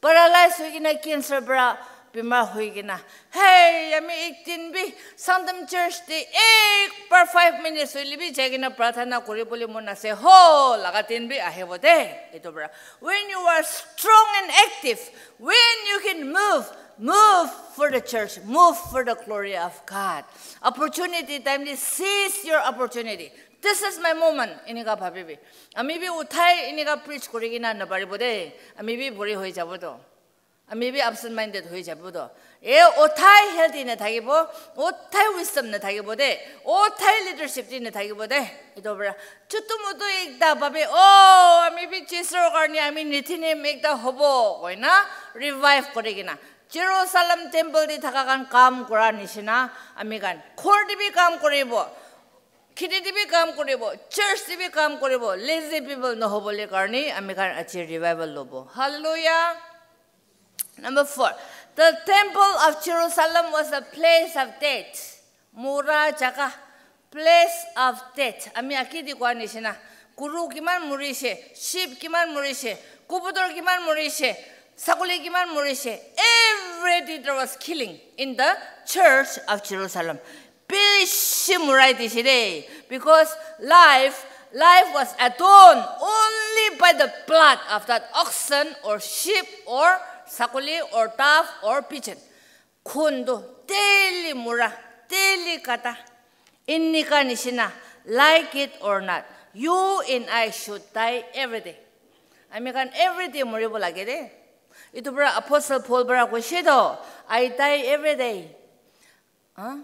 Paralyze hoi kena cancer para bimar hoi kena, hey, ami ek din bi Sangtam Church te ek bar five minutes hoile bi jai kena prarthana kuri bole mon ase ho, laga din bi ahibo de. Itu para, when you are strong and active, when you can move, move for the church, move for the glory of God. Opportunity time te seize your opportunity. This is my moment. Inika bhabibi. Ami bi uthai inika preach kuri kena naparibo de. Ami bi buri hoi jabo to. Ami bi absent minded hoi jabo to. E othai healthy na thakibo, othai wisdom na thakibo de, othai leadership di na thakibo de. Ito bara chutu mutu ekta babe, oh, ami bi Jesus karni ami nitinem ekta hobo koina revive kore kina. Jerusalem temple di thaka kan kam kora nishina ami kan khor di bi kam koribo. Khiti te bi kam kuribo, church te bi kam kuribo, lazy people nohobole karne ami khan aji revival lobo. Hallelujah. Number four, the temple of Jerusalem was a place of death. Mura jaga, place of death. Ami aki di kwa nishina. Guru kiman murishe, sheep kiman murishe, kubutor kiman murishe, sakuli kiman murishe. Every day there was killing in the church of Jerusalem. Bishi murai dise de, because life, life was atoned only by the blood of that oxen or sheep or sakuli or dove or pigeon. Khun tu daily mura, daily kata. Inika nishina, like it or not, you and I should die every day. Ami khan every day muribo lage de. Itu para Apostle Paul para koise to, I die every day. Ah,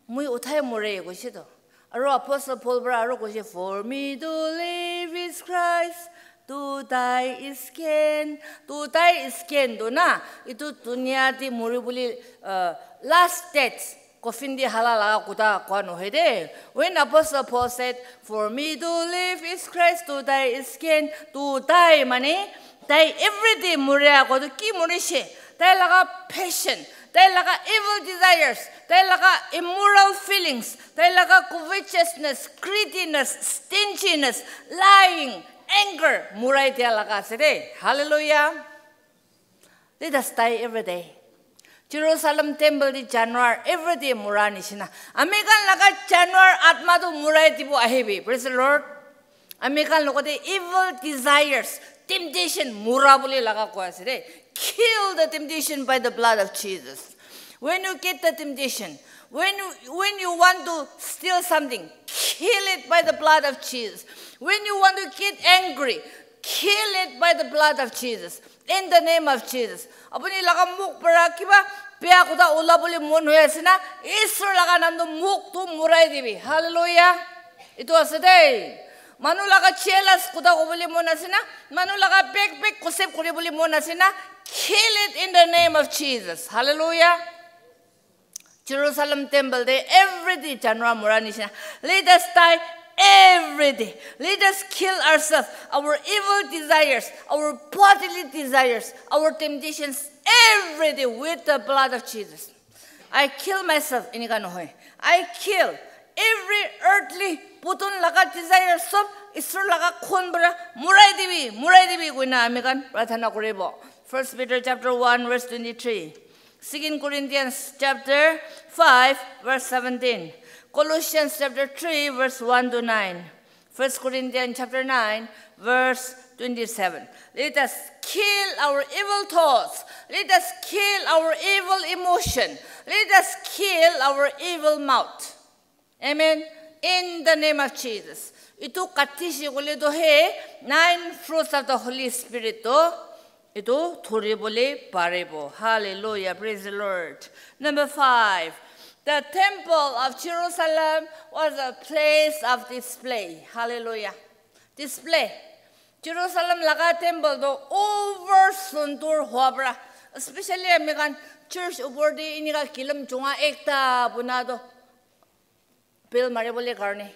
mui uthai more koise to. Aro Apostle Paul para aro koise, for me to live is Christ, to die is gain. To die is gain to na. Itu dunia te mori bole, uh, last death, coffin te hala laga kotha koa nohoi de. When Apostle Paul said, for me to live is Christ, to die is gain, to die mane, tai everyday mori ako to ki morishe? Tai laga passion, tai laga evil desires, tai laga immoral feelings, tai laga covetousness, greediness, stinginess, lying, anger, murai dia laga ase de. Hallelujah. Let us die every day. Jerusalem temple di januar every day mura nishina. Ami khan laga januar atma tu murai dibo ahibi. Praise the Lord. Ami khan logote evil desires, temptation mura bole laga koi ase de. Kill the temptation by the blood of Jesus. When you get the temptation, when you, when you want to steal something, kill it by the blood of Jesus. When you want to get angry, kill it by the blood of Jesus. In the name of Jesus. Apuni laga mukh para kiba beya kotha ula bole mon hoi ase na, Isor laga nam tu mukh tu murai dibi. Hallelujah. Itu ase de. Manu laga jealous kotha kobole mon ase na, manu laga bek bek gossip kori bole mon ase na, kill it in the name of Jesus. Hallelujah. Jerusalem temple de every day januar mura nishina. Let us die every day. Let us kill ourselves, our evil desires, our bodily desires, our temptations every day with the blood of Jesus. I kill myself, enika nohoi. I kill every earthly putun laga desire sob Isor laga khun para murai dibi, murai dibi koina ami khan prarthana koribo. First Peter chapter one verse twenty-three. Second Corinthians chapter five verse seventeen. Colossians chapter three verse one to nine. First Corinthians chapter nine verse twenty-seven. Let us kill our evil thoughts. Let us kill our evil emotion. Let us kill our evil mouth. Amen. In the name of Jesus. Itu kati shi kole to he nine fruits of the Holy Spirit to itu thori bole paribo. Hallelujah. Praise the Lord. Number five, the temple of Jerusalem was a place of display. Hallelujah. Display. Jerusalem laga temple to over sundur hua para. Especially ami khan church upor te inika kilam chunga ekta buna to bell mari bole karne.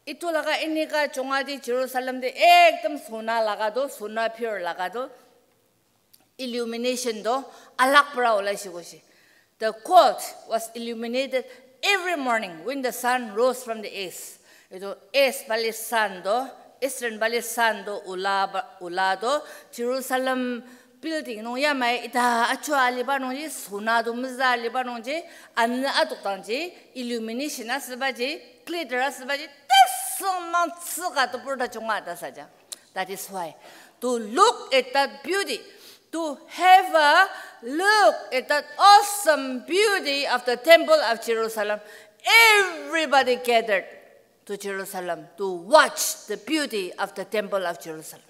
Itu laga enika chunga di Jerusalem de ekdam sona laga do, sona pure laga do, illumination do alag para olaise koise. The court was illuminated every morning when the sun rose from the east. Itu east bali sun do, eastern bali sun do ula ba-, ula do Jerusalem building nung ya mai ita achu aliba nung ji, sona do mza aliba nung ji, an atuk tang ji, illumination asba ji, glitter asba ji, tesu mang tsuka to purta chunga ta saja. That is why to look at that beauty, to have a look at that awesome beauty of the temple of Jerusalem, everybody gathered to Jerusalem to watch the beauty of the temple of Jerusalem.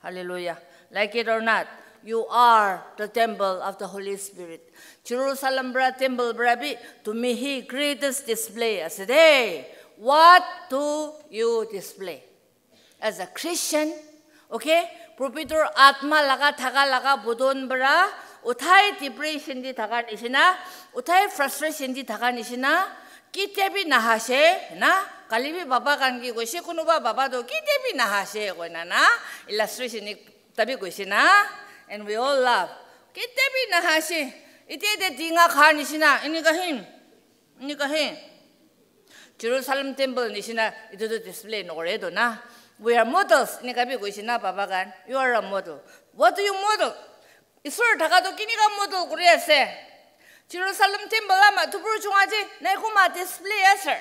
Hallelujah. Like it or not, You are the temple of the Holy Spirit. Jerusalem para temple para bi tumi hi greatest display ase de. What do you display as a Christian? Okay? Purbitor atma laga thaka laga bodon para uthai depression di thaka nishina, uthai frustration di thaka nishina, kitia bi nahase na, kali bi baba khan ki koise, kunuba baba to kitia bi nahase koina na, illustration ekta bi koise na, and we all laugh. Kitia bi nahase, itia de dinga kha nishina, enika hin, enika hin. Jerusalem temple nishina itu tu display nokore to na. We are models, enika bi koise na baba khan. You are a model. What do you model? Isor thaka to kinika model kuri ase? Jerusalem temple ama thupur chunga je nai kuma display ase.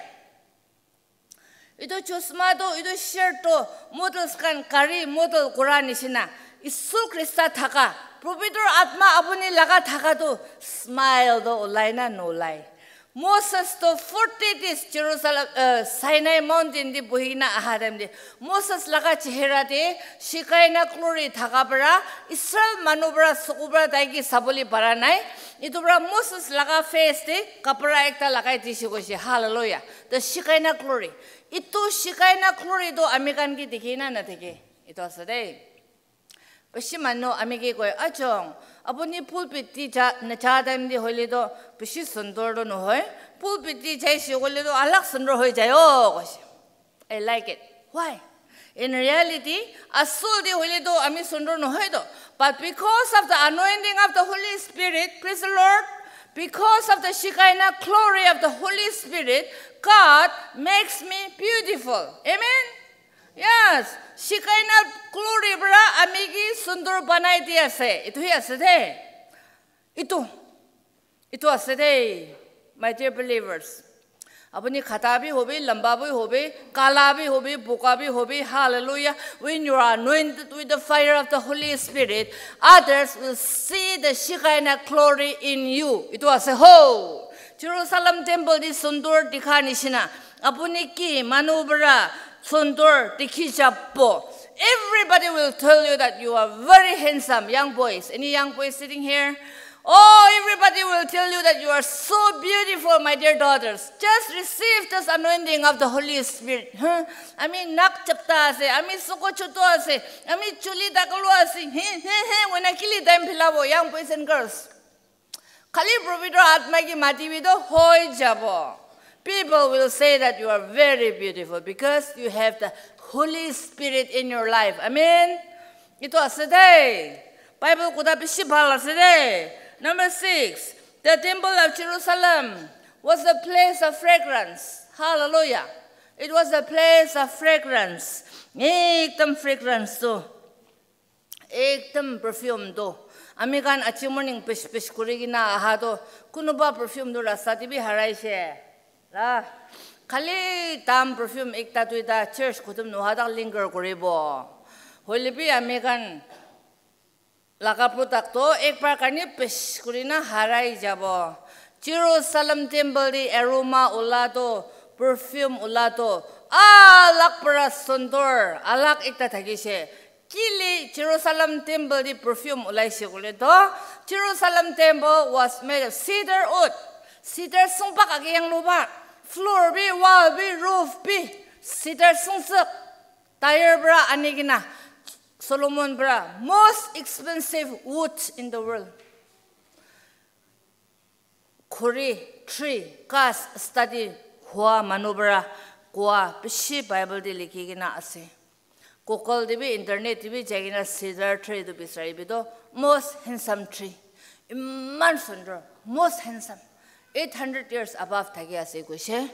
Itu chusma to, itu shirt to models khan gari model kura nishina. Isu Krista thaka, Purbitor Atma apuni laga thaka to smile to olai na nolai. Moses to forty days Jerusalem, uh, Sinai mountain di buhi na aha time di. Moses laga chehera te Shekinah glory thaka para Israel manu para suku para tai ki saboli para nai. Itu para Moses laga face te kapra ekta lagai dise koise. Hallelujah. The Shekinah glory. Itu Shekinah glory to ami khan ki dikhi na na dikhi. Itu ase de. Bishi manu ami ki koi, "Achong, apuni pulpit ti ja, na ja time di hoile to bishi sundor to nohoi. Pulpit ti jaise hoile to alag sundor hoi jai o," koise. I like it. Why? In reality, asul di hoile to ami sundor nohoi to. But because of the anointing of the Holy Spirit, praise the Lord, because of the Shekinah glory of the Holy Spirit, God makes me beautiful. Amen? Yes. Shekinah glory para ami ki sundor banai di ase. Itu hi ase de. Itu. Itu ase de. My dear believers. Apuni khata bi hobi, lamba bi hobi, kala bi hobi, boga bi hobi. Hallelujah. When you are anointed with the fire of the Holy Spirit, others will see the Shekinah glory in you. Itu ase ho. Jerusalem temple di sundor dikha nishina. Apuni ki manu para sundor dikhi jabo. Everybody will tell you that you are very handsome, young boys. Any young boys sitting here? Oh, everybody will tell you that you are so beautiful, my dear daughters. Just receive this anointing of the Holy Spirit. Huh? Ami nak chapta ase, ami soko choto ase, ami chuli dakalo ase. He, he, he, when I kill it, time philabo, young boys and girls. Khali Purbitor Atma ki mati bi to hoi jabo. People will say that you are very beautiful because you have the Holy Spirit in your life. Amen. Itu ase de. Bible kuta bishi bhal ase de. Number six, the temple of Jerusalem was the place of fragrance. Hallelujah. It was the place of fragrance. Ekdam fragrance tu. Ekdam perfume tu. Ami khan achi morning pesh pesh kuri kena aha tu. Kunuba perfume tu rasta te bi harai she. La. Khali dam perfume ekta duita church khutum noha tak linger kuribo. Hoile bi ami khan laga product to ek bar karne pesh kuri na harai jabo. Jerusalem temple di aroma ula to, perfume ula to, alag para sundor, alag ekta thakise. Kile Jerusalem temple di perfume ulaise koile to, Jerusalem temple was made of cedar wood. Cedar sungpak age yang loba. Floor bi, wall bi, roof bi, cedar sungsuk. Tyre para ani kena, Solomon para most expensive wood in the world. Khuri, tree, ghas study hua manu para koa bishi Bible te likhi kena ase. Google te bi, internet te bi jai kena cedar tree tu bisari bi to most handsome tree. Iman sundor, most handsome. Eight hundred years above thaki ase koise.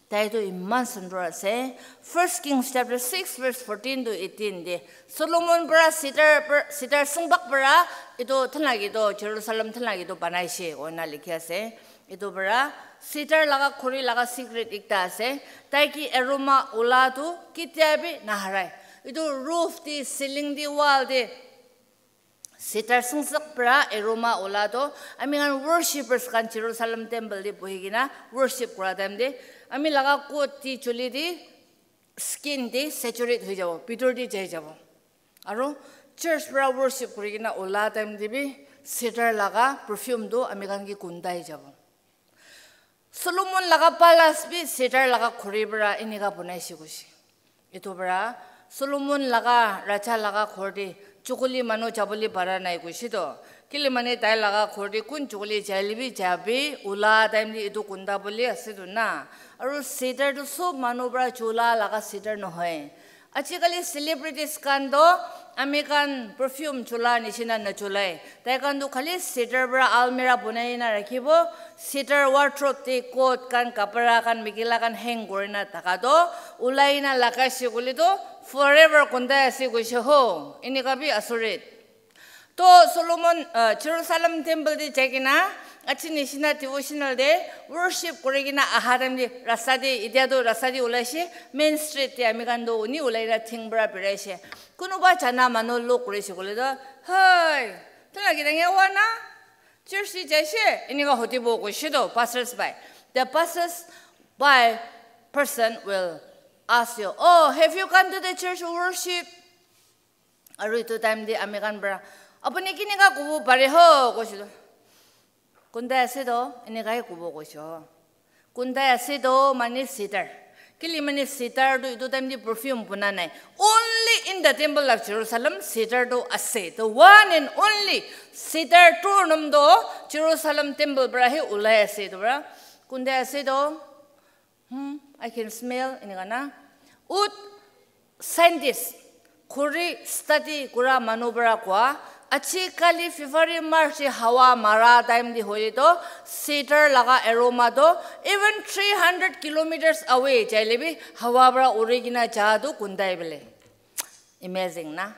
Tai tu iman sundor ase. First Kings chapter six verse fourteen to eighteen te Solomon para cedar, cedar sungbak para itu thanlagi to Jerusalem thanlagi to banaise koina likhi ase. Itu para cedar laga khuri laga secret ekta ase. Tai ki aroma ula tu kitia bi naharai. Itu roof te, ceiling te, wall te, cedar sungsuk para aroma ula to ami khan worshippers khan Jerusalem temple te bohi kena worship kura time te ami laga coat te, chuli te, skin te saturate hoi jabo, bitor te jai jabo. Aro Church pra worship kuri kena ula time te bi cedar laga perfume tu ami khan ke kundai jabo. Solomon laga palace bi cedar laga khuri pra enika banai se koise. Etu pra Solomon laga raja laga ghor te chukuli manu jabole para nai koise to. Kile mane tai laga ghor te kun chukuli jaile bi jabi, ula time te etu kunda bole ase to na. Aru cedar tu sob manu pra chula laga cedar nohoi. Ajikali celebrities khan toh ami khan perfume chula nishina nachulai. Tai khan toh khali cedar pra almirah banai na rakhibo. Cedar wardrobe te coat khan, kapra khan, mikila khan hang kurina thaka toh ulai na lagaise koile toh forever kundai ase koise ho. Enika bi asurit. To Solomon, uh, Jerusalem temple te jai kena, achi nishina devotional te worship kuri kena aha time te rasta te, itya to rasta te ulaise, main street te ami khan to uni ulai na thing pra biraise. Kunuba jana manu log kurise koile to, "Hoi, tuna kita nge wana? Church te jaise?" Enika hotibo koise to passers by. The passers by person will ask you, "Oh, have you come to the church to worship?" Aru etu time te ami khan pra, "Apuni kinika kobo pare ho?" koise to. "Kundai ase to, enika he kobo," koise ho. "Kundai ase to," mane cedar. Kile mane cedar tu etu time te perfume buna nai. Only in the temple of Jerusalem, cedar tu ase. The one and only cedar tu nam to Jerusalem temple pra he ulai ase to pra. "Kundai ase to?" Hmm, I can smell, enika na. Ut scientist, khuri study kura manu pra koa, achi kali February, March te hawa mara time te hoile to, cedar laga aroma to, even three hundred kilometers away jaile bi, hawa pra uri kena ja tu kundai bole. Amazing na?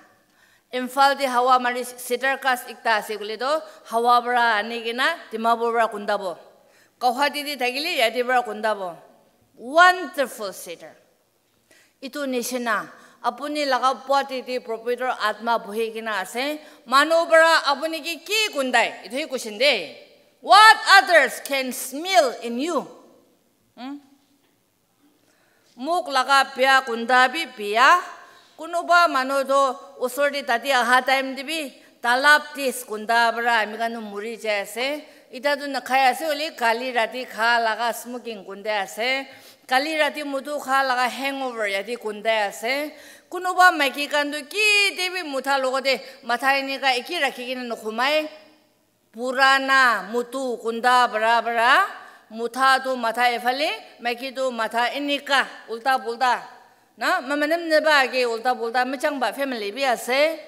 Imphal te hawa mari cedar ghass ekta ase koile to, hawa pra ani kena Dimapur pra kundabo. Guwahati te thakile yate pra kundabo. Wonderful cedar. Etu nishina, apuni laga body te Pavitra Atma bohi kena ase, manu pra apuni ke ki kundai? Etu he question de. What others can smell in you? Hmm? Muk laga bia kunda bi bia. Kunuba manu to usor te tate aha time te bi talab tis kunda pra ami khan muri jai ase. Ita tu nakhai ase, hoile kali rati kha laga smoking kunda ase. Kali rati mutu kha laga hangover yate kunda ase. Kunuba maiki khan tu ki te bi mutha logote matha enika eki rakhi kena nokhumai. Purana mutu kunda bara bara, mutha tu matha efale, maiki tu matha enika ulta pulta. Na, mamanem neba age ulta pulta, machang ba family bi ase.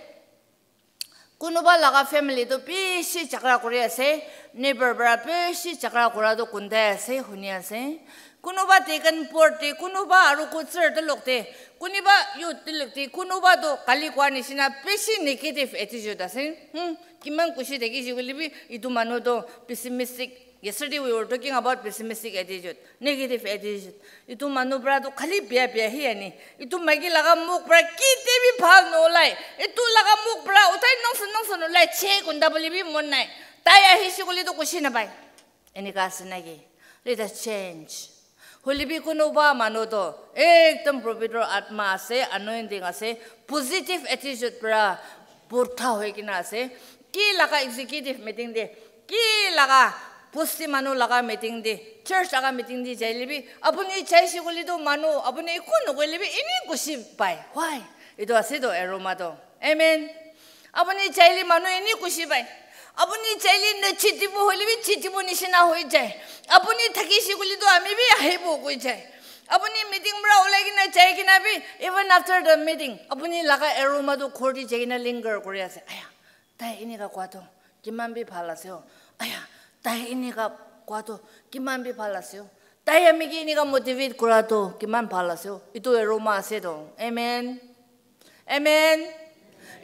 Kunuba laga family tu bishi jhagara kuri ase, neighbor para bishi jhagara kura tu kundai ase, huni ase. Kunuba taken port te, kunuba aru kutsir te lok te, kunuba youth te lok te, kunuba tu kali kua nishina bishi negative attitude ase. Hmm, kiman kushi thaki shi koile bi, itu manu tu pessimistic. Yesterday we were talking about pessimistic attitude, negative attitude. Itu manu pra tu khali bia bia hi ani. Itu maiki laga muk pra kiti bi bhal nolai. Itu laga muk pra utai nongso nongso nolai. Che kunda bole bi mon nai. Tai ahi shi koile tu kushi napai. Enika ase naki? Let us change. Hoile bi kunuba manu toh ekdom Pavitra Atma ase, anointing ase, positive attitude pra bhurta hoi kena ase. Ki laga executive meeting te, ki laga bosti manu laga meeting te, church laga meeting te jaile bi, apuni jaise koile toh manu, apuni eku nokoile bi, eni kushi pai. Why? Etu ase toh aroma toh. Amen. Apuni jaile manu eni kushi pai. Apuni jaile nachitibo hoile bi chitibo nishina hoi jai. Apuni thakise koile toh ami bi ahibo koi jai. Apuni meeting pra ulai kena jai kena bi, even after the meeting, apuni laga aroma toh ghor te jai kena linger kuri ase. Aya, tai enika koa toh kiman bi bhal ase o. Aya, tai enika koa toh kiman bi bhal ase o. Tai ami ke enika motivate kura toh kiman bhal ase o. Etu aroma ase toh. Amen. Amen.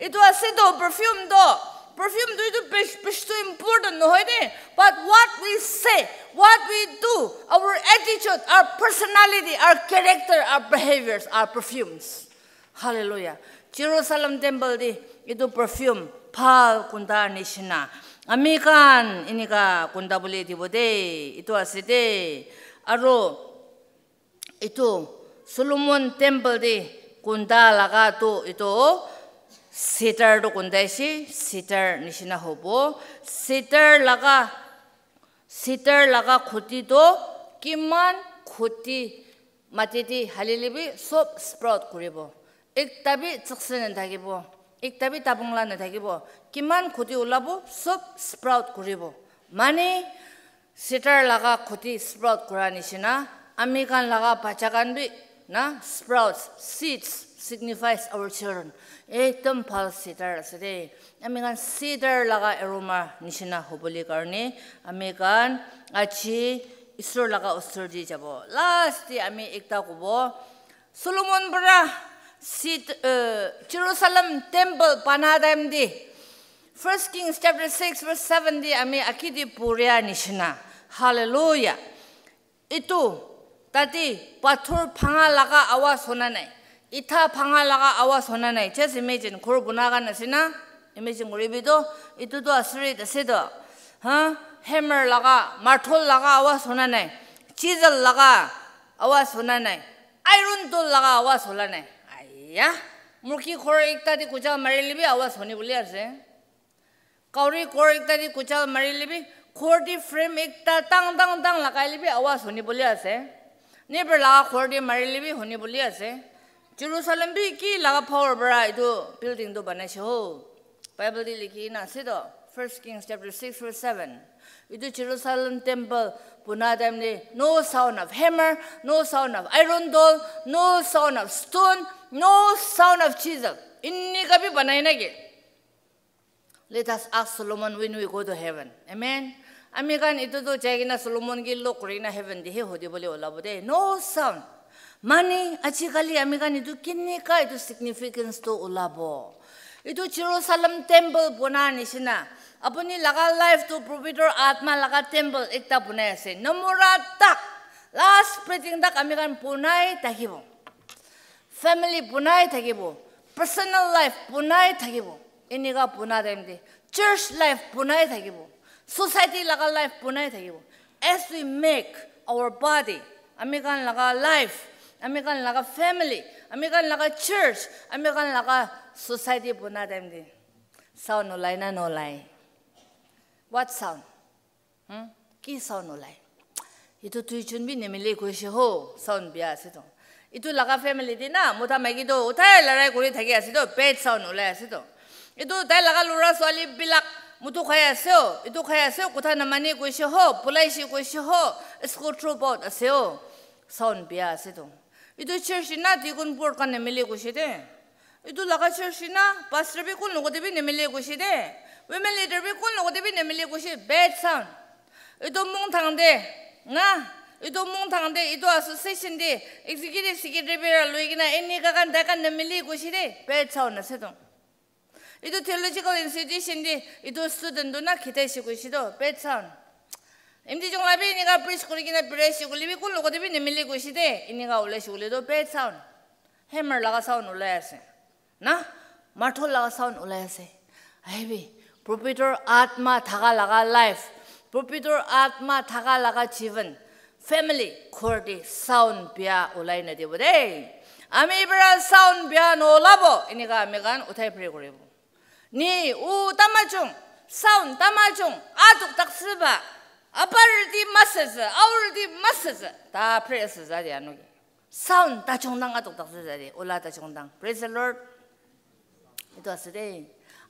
Etu ase toh perfume toh. Perfume toh etu bes-, beshi toh important nohoi de. But what we say, what we do, our attitude, our personality, our character, our behaviors are perfumes. Hallelujah. Jerusalem temple te etu perfume bhal kunda nishina. Ami khan enika kunda bole dibo de. Etu ase de. Aro Etu Solomon temple te kunda laga tu etu Cedar tu kundai si, cedar nishina hobo. Cedar laga, cedar laga khuti tu kiman khuti mati te halile bi sob sprout kuribo. Ekta bi chikse nathakibo, ekta bi tabungla nathakibo. Kiman khuti ulabo, sob sprout kuribo. Mane, cedar laga khuti sprout kura nishina, ami khan laga bacha khan bi na sprouts, seeds signifies our children. Ekdam bhal cedar ase de. Ami khan cedar laga aroma nishina hobole karne ami khan aji Isor laga usor di jabo. Last te ami ekta kobo, Solomon para sit, uh, Jerusalem temple bana time de, First Kings chapter six verse seven de ami akhi de puria nishina. Hallelujah. Itu tate pathor bhanga laga awaz hona nai. Itha bhanga laga awaz hona nai. Just imagine, ghor buna khan ase na? Imagine koribi to, itu to asurit ase to. Ha? Hammer laga, martul laga awaz hona nai. Chisel laga awaz hona nai. Iron tool laga awaz hola nai. Aiya, murki ghor ekta de kuchal marile bi awaz honi bole ase. Kauri ghor ekta de kuchal marile bi, ghor de frame ekta tang, tang, tang lagaile bi awaz honi bole ase. Neighbor laga ghor de marile bi honi bole ase. Jerusalem bi ki laga power para itu building tu banaise ho. Bible de likhi na ase to, First Kings chapter six verse seven. Itu Jerusalem temple buna time de, no sound of hammer, no sound of iron tool, no sound of stone, no sound of chisel. Inika bi banai na ke? Let us ask Solomon when we go to heaven. Amen. Ami khan itu tu jai kena Solomon ke log kuri kena heaven de he hodi bole olabo de. No sound. Mane, ajikali ami khan itu kenika itu significance tu ulabo. Itu Jerusalem temple buna nishina. Apuni laga life tu Provitor Atma laga temple ekta bunai ase. Namura tak, last breathing tak ami khan bunai thakibo. Family bunai thakibo, personal life bunai thakibo, enika buna time de church life bunai thakibo, society laga life bunai thakibo. As we make our body, ami khan laga life, ami khan laga family, ami khan laga church, ami khan laga society buna time de sound olai na nolai? What sound? Hmm? Ki sound olai? Itu tuichun bi nimile koishe ho, sound bia ase to. Itu laga family de na, mota maiki to uthai larai kuri thaki ase to, bad sound olai ase to. Itu tai laga lura swali bilak mutu khai ase ho, itu khai ase ho, kotha namani koishe ho, pulaishe koishe ho, school drop out ase ho, sound bia ase to. Itu church na deacon board khan nimile koishe de. Itu laga church na pastor bi kun logote bi nimile koishe de. Women leader bi kun logote bi nimile koishe, bad sound. Itu mung thang de, na? Itu mung thang de, itu association de, executive secretary bi ra loi kena, enika khan tai khan nimile koishe de, bad sound ase to. Itu theological institution de, itu student tu na khitaishe koishe to, bad sound. Imti jong la bi enika preach kuri kena biraishe koile bi kun logote bi nimile koishe de, enika olaishe koile to, bad sound. Hammer laga sound olai ase. Na? Martul laga sound olai ase. Ahibi, Provitor Atma thaka laga life, Provitor Atma thaka laga jivan, family, ghor de sound bia olai nadibo de. Ami para sound bia nolabo, enika ami khan uthai pray kuribo. Ni u tamachung, sound tamachung, atuk taksiba, aparti masasa, aurti masasa, ta praise za de anu. Sound tachung dang atuk taksi za de, ola tachung dang. Praise the Lord. Itu ase de.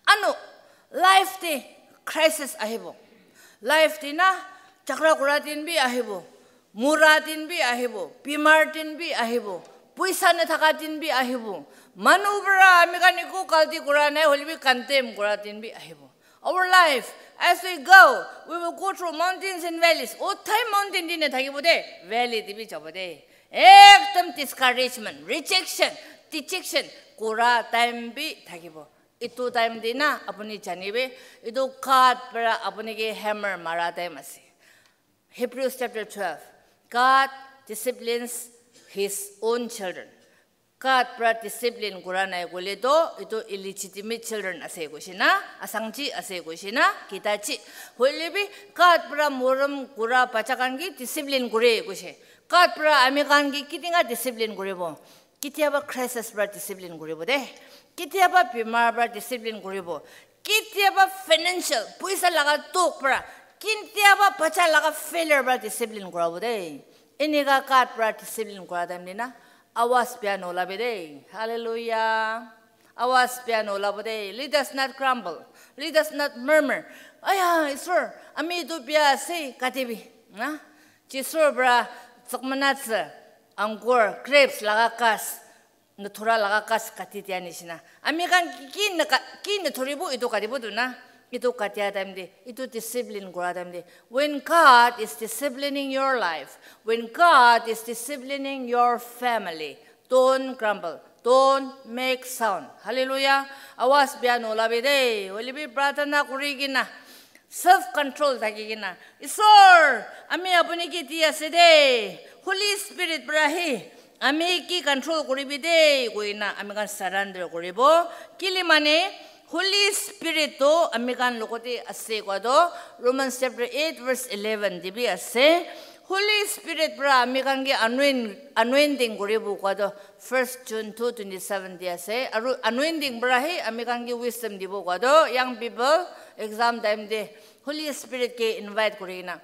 Anu, life de crisis ahibo. Life de na, chakra kura din bi ahibo. Mura din bi ahibo. Bimar din bi ahibo. Puisa nathaka din bi ahibo. Manu para ami khan eku galti kura nai hoile bi condemn kura din bi ahibo. Our life, as we go, we will go through mountains and valleys. Uthai mountain de nathakibo de, valley de bi jabo de. Ekdam discouragement, rejection, dejection kura time bi thakibo. Itu time de na apuni janibe, itu God para apuni ke hammer mara time ase. Hebrews chapter twelve, God disciplines his own children. God para discipline kura nai koile to, itu illegitimate children ase koishe na, asangchi ase koishe na, kitachi. Hoile bi God para morom kura bacha khan ki discipline kure koishe. God para ami khan ki kitinga discipline kuribo? Kitiaba crisis para discipline kuribo de. Ketiaba bimar para discipline kuribo. Ketiaba financial, poisa laga tok para, ketiaba bacha laga failure para discipline kurabo de. Enika God para discipline kura time de na, awas bia nolabi de. Hallelujah. Awas bia nolabo de. Let us not grumble. Let us not murmur. Aya, Isor, ami itu bia ase, katibi. Na? Jisur para sakmanatsa, anggur, grapes laga kas, nathura laga kas kati dia nishina. Ami khan ki, ki naka-, ki nathuribo itu katibo tu na. Itu katia time de, itu discipline kura time de. When God is disciplining your life, when God is disciplining your family, don't grumble, don't make sound. Hallelujah. Awas bia nolabi de. Hoilebi pratana kuri kina, self control thaki kina, "Isor, ami apuni ke di ase de. Holy Spirit para hi ami ki control kuribi de," koina ami khan surrender kuribo. Kile mane, Holy Spirit to ami khan logote ase koa to Romans chapter eight verse eleven de bi ase. Holy Spirit para ami khan ke anoint-, anointing kuribo koa to First John two twenty seven de ase. Aru anointing para hi ami khan ke wisdom dibo koa to, young people, exam time de Holy Spirit ke invite kuri na.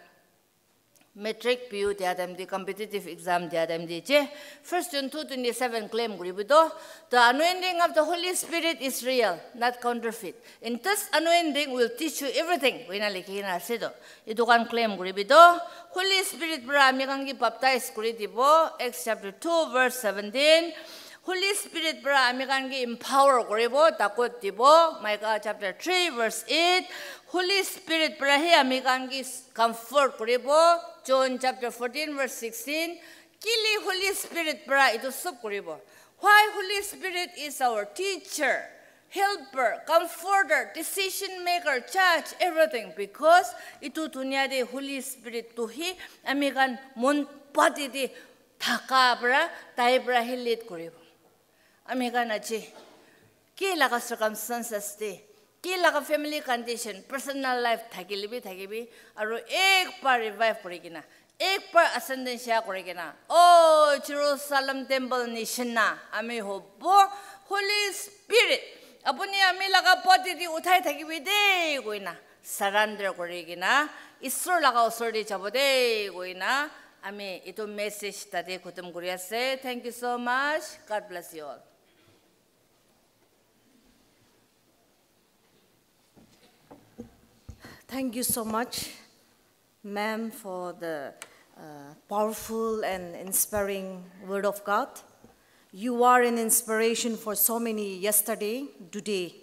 Matric P U dia time de, competitive exam dia time de je, First John two twenty seven claim kuribi to, "The anointing of the Holy Spirit is real, not counterfeit. And this anointing will teach you everything," koina likhi kina ase to. Itu khan claim kuribi to. Holy Spirit para ami khan ke baptize kuri dibo, Acts chapter two verse seventeen. Holy Spirit para ami khan ke empower kuribo, takot dibo, Micah chapter three verse eight. Holy Spirit para hi ami khan ke comfort kuribo, John chapter fourteen verse sixteen. Kile Holy Spirit para itu sob kuribo? Why Holy Spirit is our teacher, helper, comforter, decision maker, judge, everything? Because itu dunia de Holy Spirit tu hi ami khan mon body de thaka para, tai para hi lead kuribo. Ami khan aji ki laga circumstances de, ki laga family condition, personal life thakile bi thakibi, aru ek bar revive kuri kina, ek bar ascension share kuri kina, "Oh, Jerusalem temple nishina ami hobo." Holy Spirit, apuni ami laga body de uthai thakibi de, koina surrender kuri kina, Isor laga usor de jabo de, koina ami itu message tate khutum kuri ase. Thank you so much. God bless you all. Thank you so much, ma'am, for the uh, powerful and inspiring word of God. You are an inspiration for so many yesterday, today,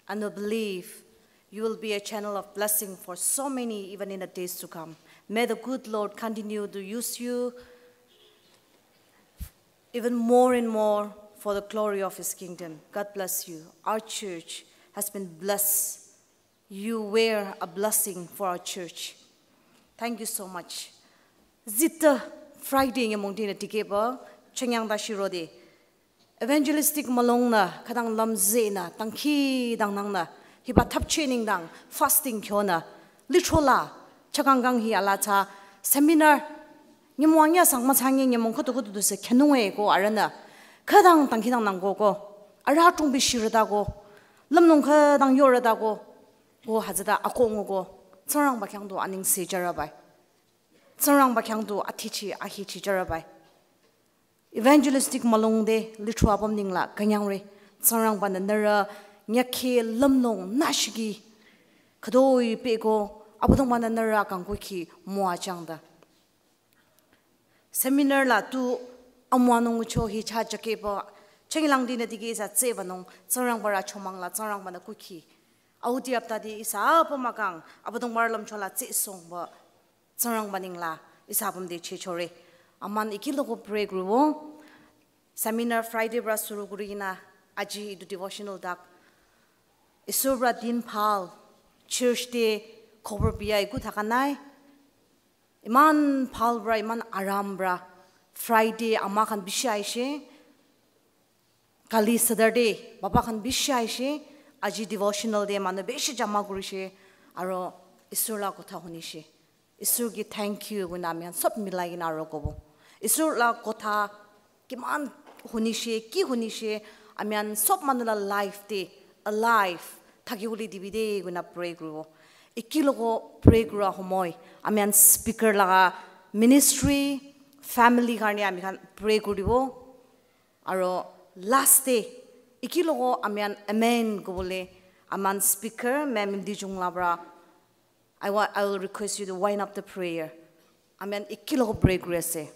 and I believe you will be a channel of blessing for so many even in the days to come. May the good Lord continue to use you even more and more for the glory of His kingdom. God bless you. Our church has been blessed. You were a blessing for our church. Thank you so much. Zita Friday nyamong dina tikeba changyang da shiro de. Evangelistic malong na kadang lamze na tangki dang nang na hiba thapche ning dang fasting kyo na litrola chakang gang hi ala cha seminar nyamong anya sang ma changi nyamong khutu khutu du se khenung e ko arana kadang tangki dang nang ko ko ara tung bi shirada ko lamlong kadang yorada ko ko hazada ako ngo ko tsarang ba kyang do aning se jara bai. Tsarang ba kyang do athichi ahichi jara bai. Evangelistic malong de litro apam ning la kanyang re. Tsarang ba na nara nyakhe lamlong nashigi. Kadoi pe ko abudong ba na nara kangko ki moa chang da. Seminar la tu amwa nong cho hi cha jake ba changilang di na digi sa tse ba nong tsarang ba ra chomang la tsarang ba na kuki. Audi apta di isa apa makang abudong ba lam chola tse song ba. Tsarang ba ning la isa apam de che chore. Aman iki loko pray kuribo. Seminar Friday pra suru kuri kina aji etu devotional dak. Isor pra din bhal, church te khobor biya eku thaka nai. Iman bhal pra, iman aram pra. Friday ama khan bishi aishe. Kali Saturday baba khan bishi aishe. Aji devotional te manu bishi jama kurishe. Aro Isor la kotha hunishe. Isor ki thank you koina ami khan sob milai kena aro kobo. Isor la kotha kiman hunishe, ki hunishe, Ami khan sob manu la life te alive thaki bole dibi de koina pray kuribo. Eki logo pray kura homoi ami khan speaker laga ministry, family karne ami khan pray kuribo. Aro last te eki logo ami khan amen kobole ami khan speaker ma'am Dijung la pra I, wa- I will request you to wind up the prayer. Ami khan eki logo pray kuri ase.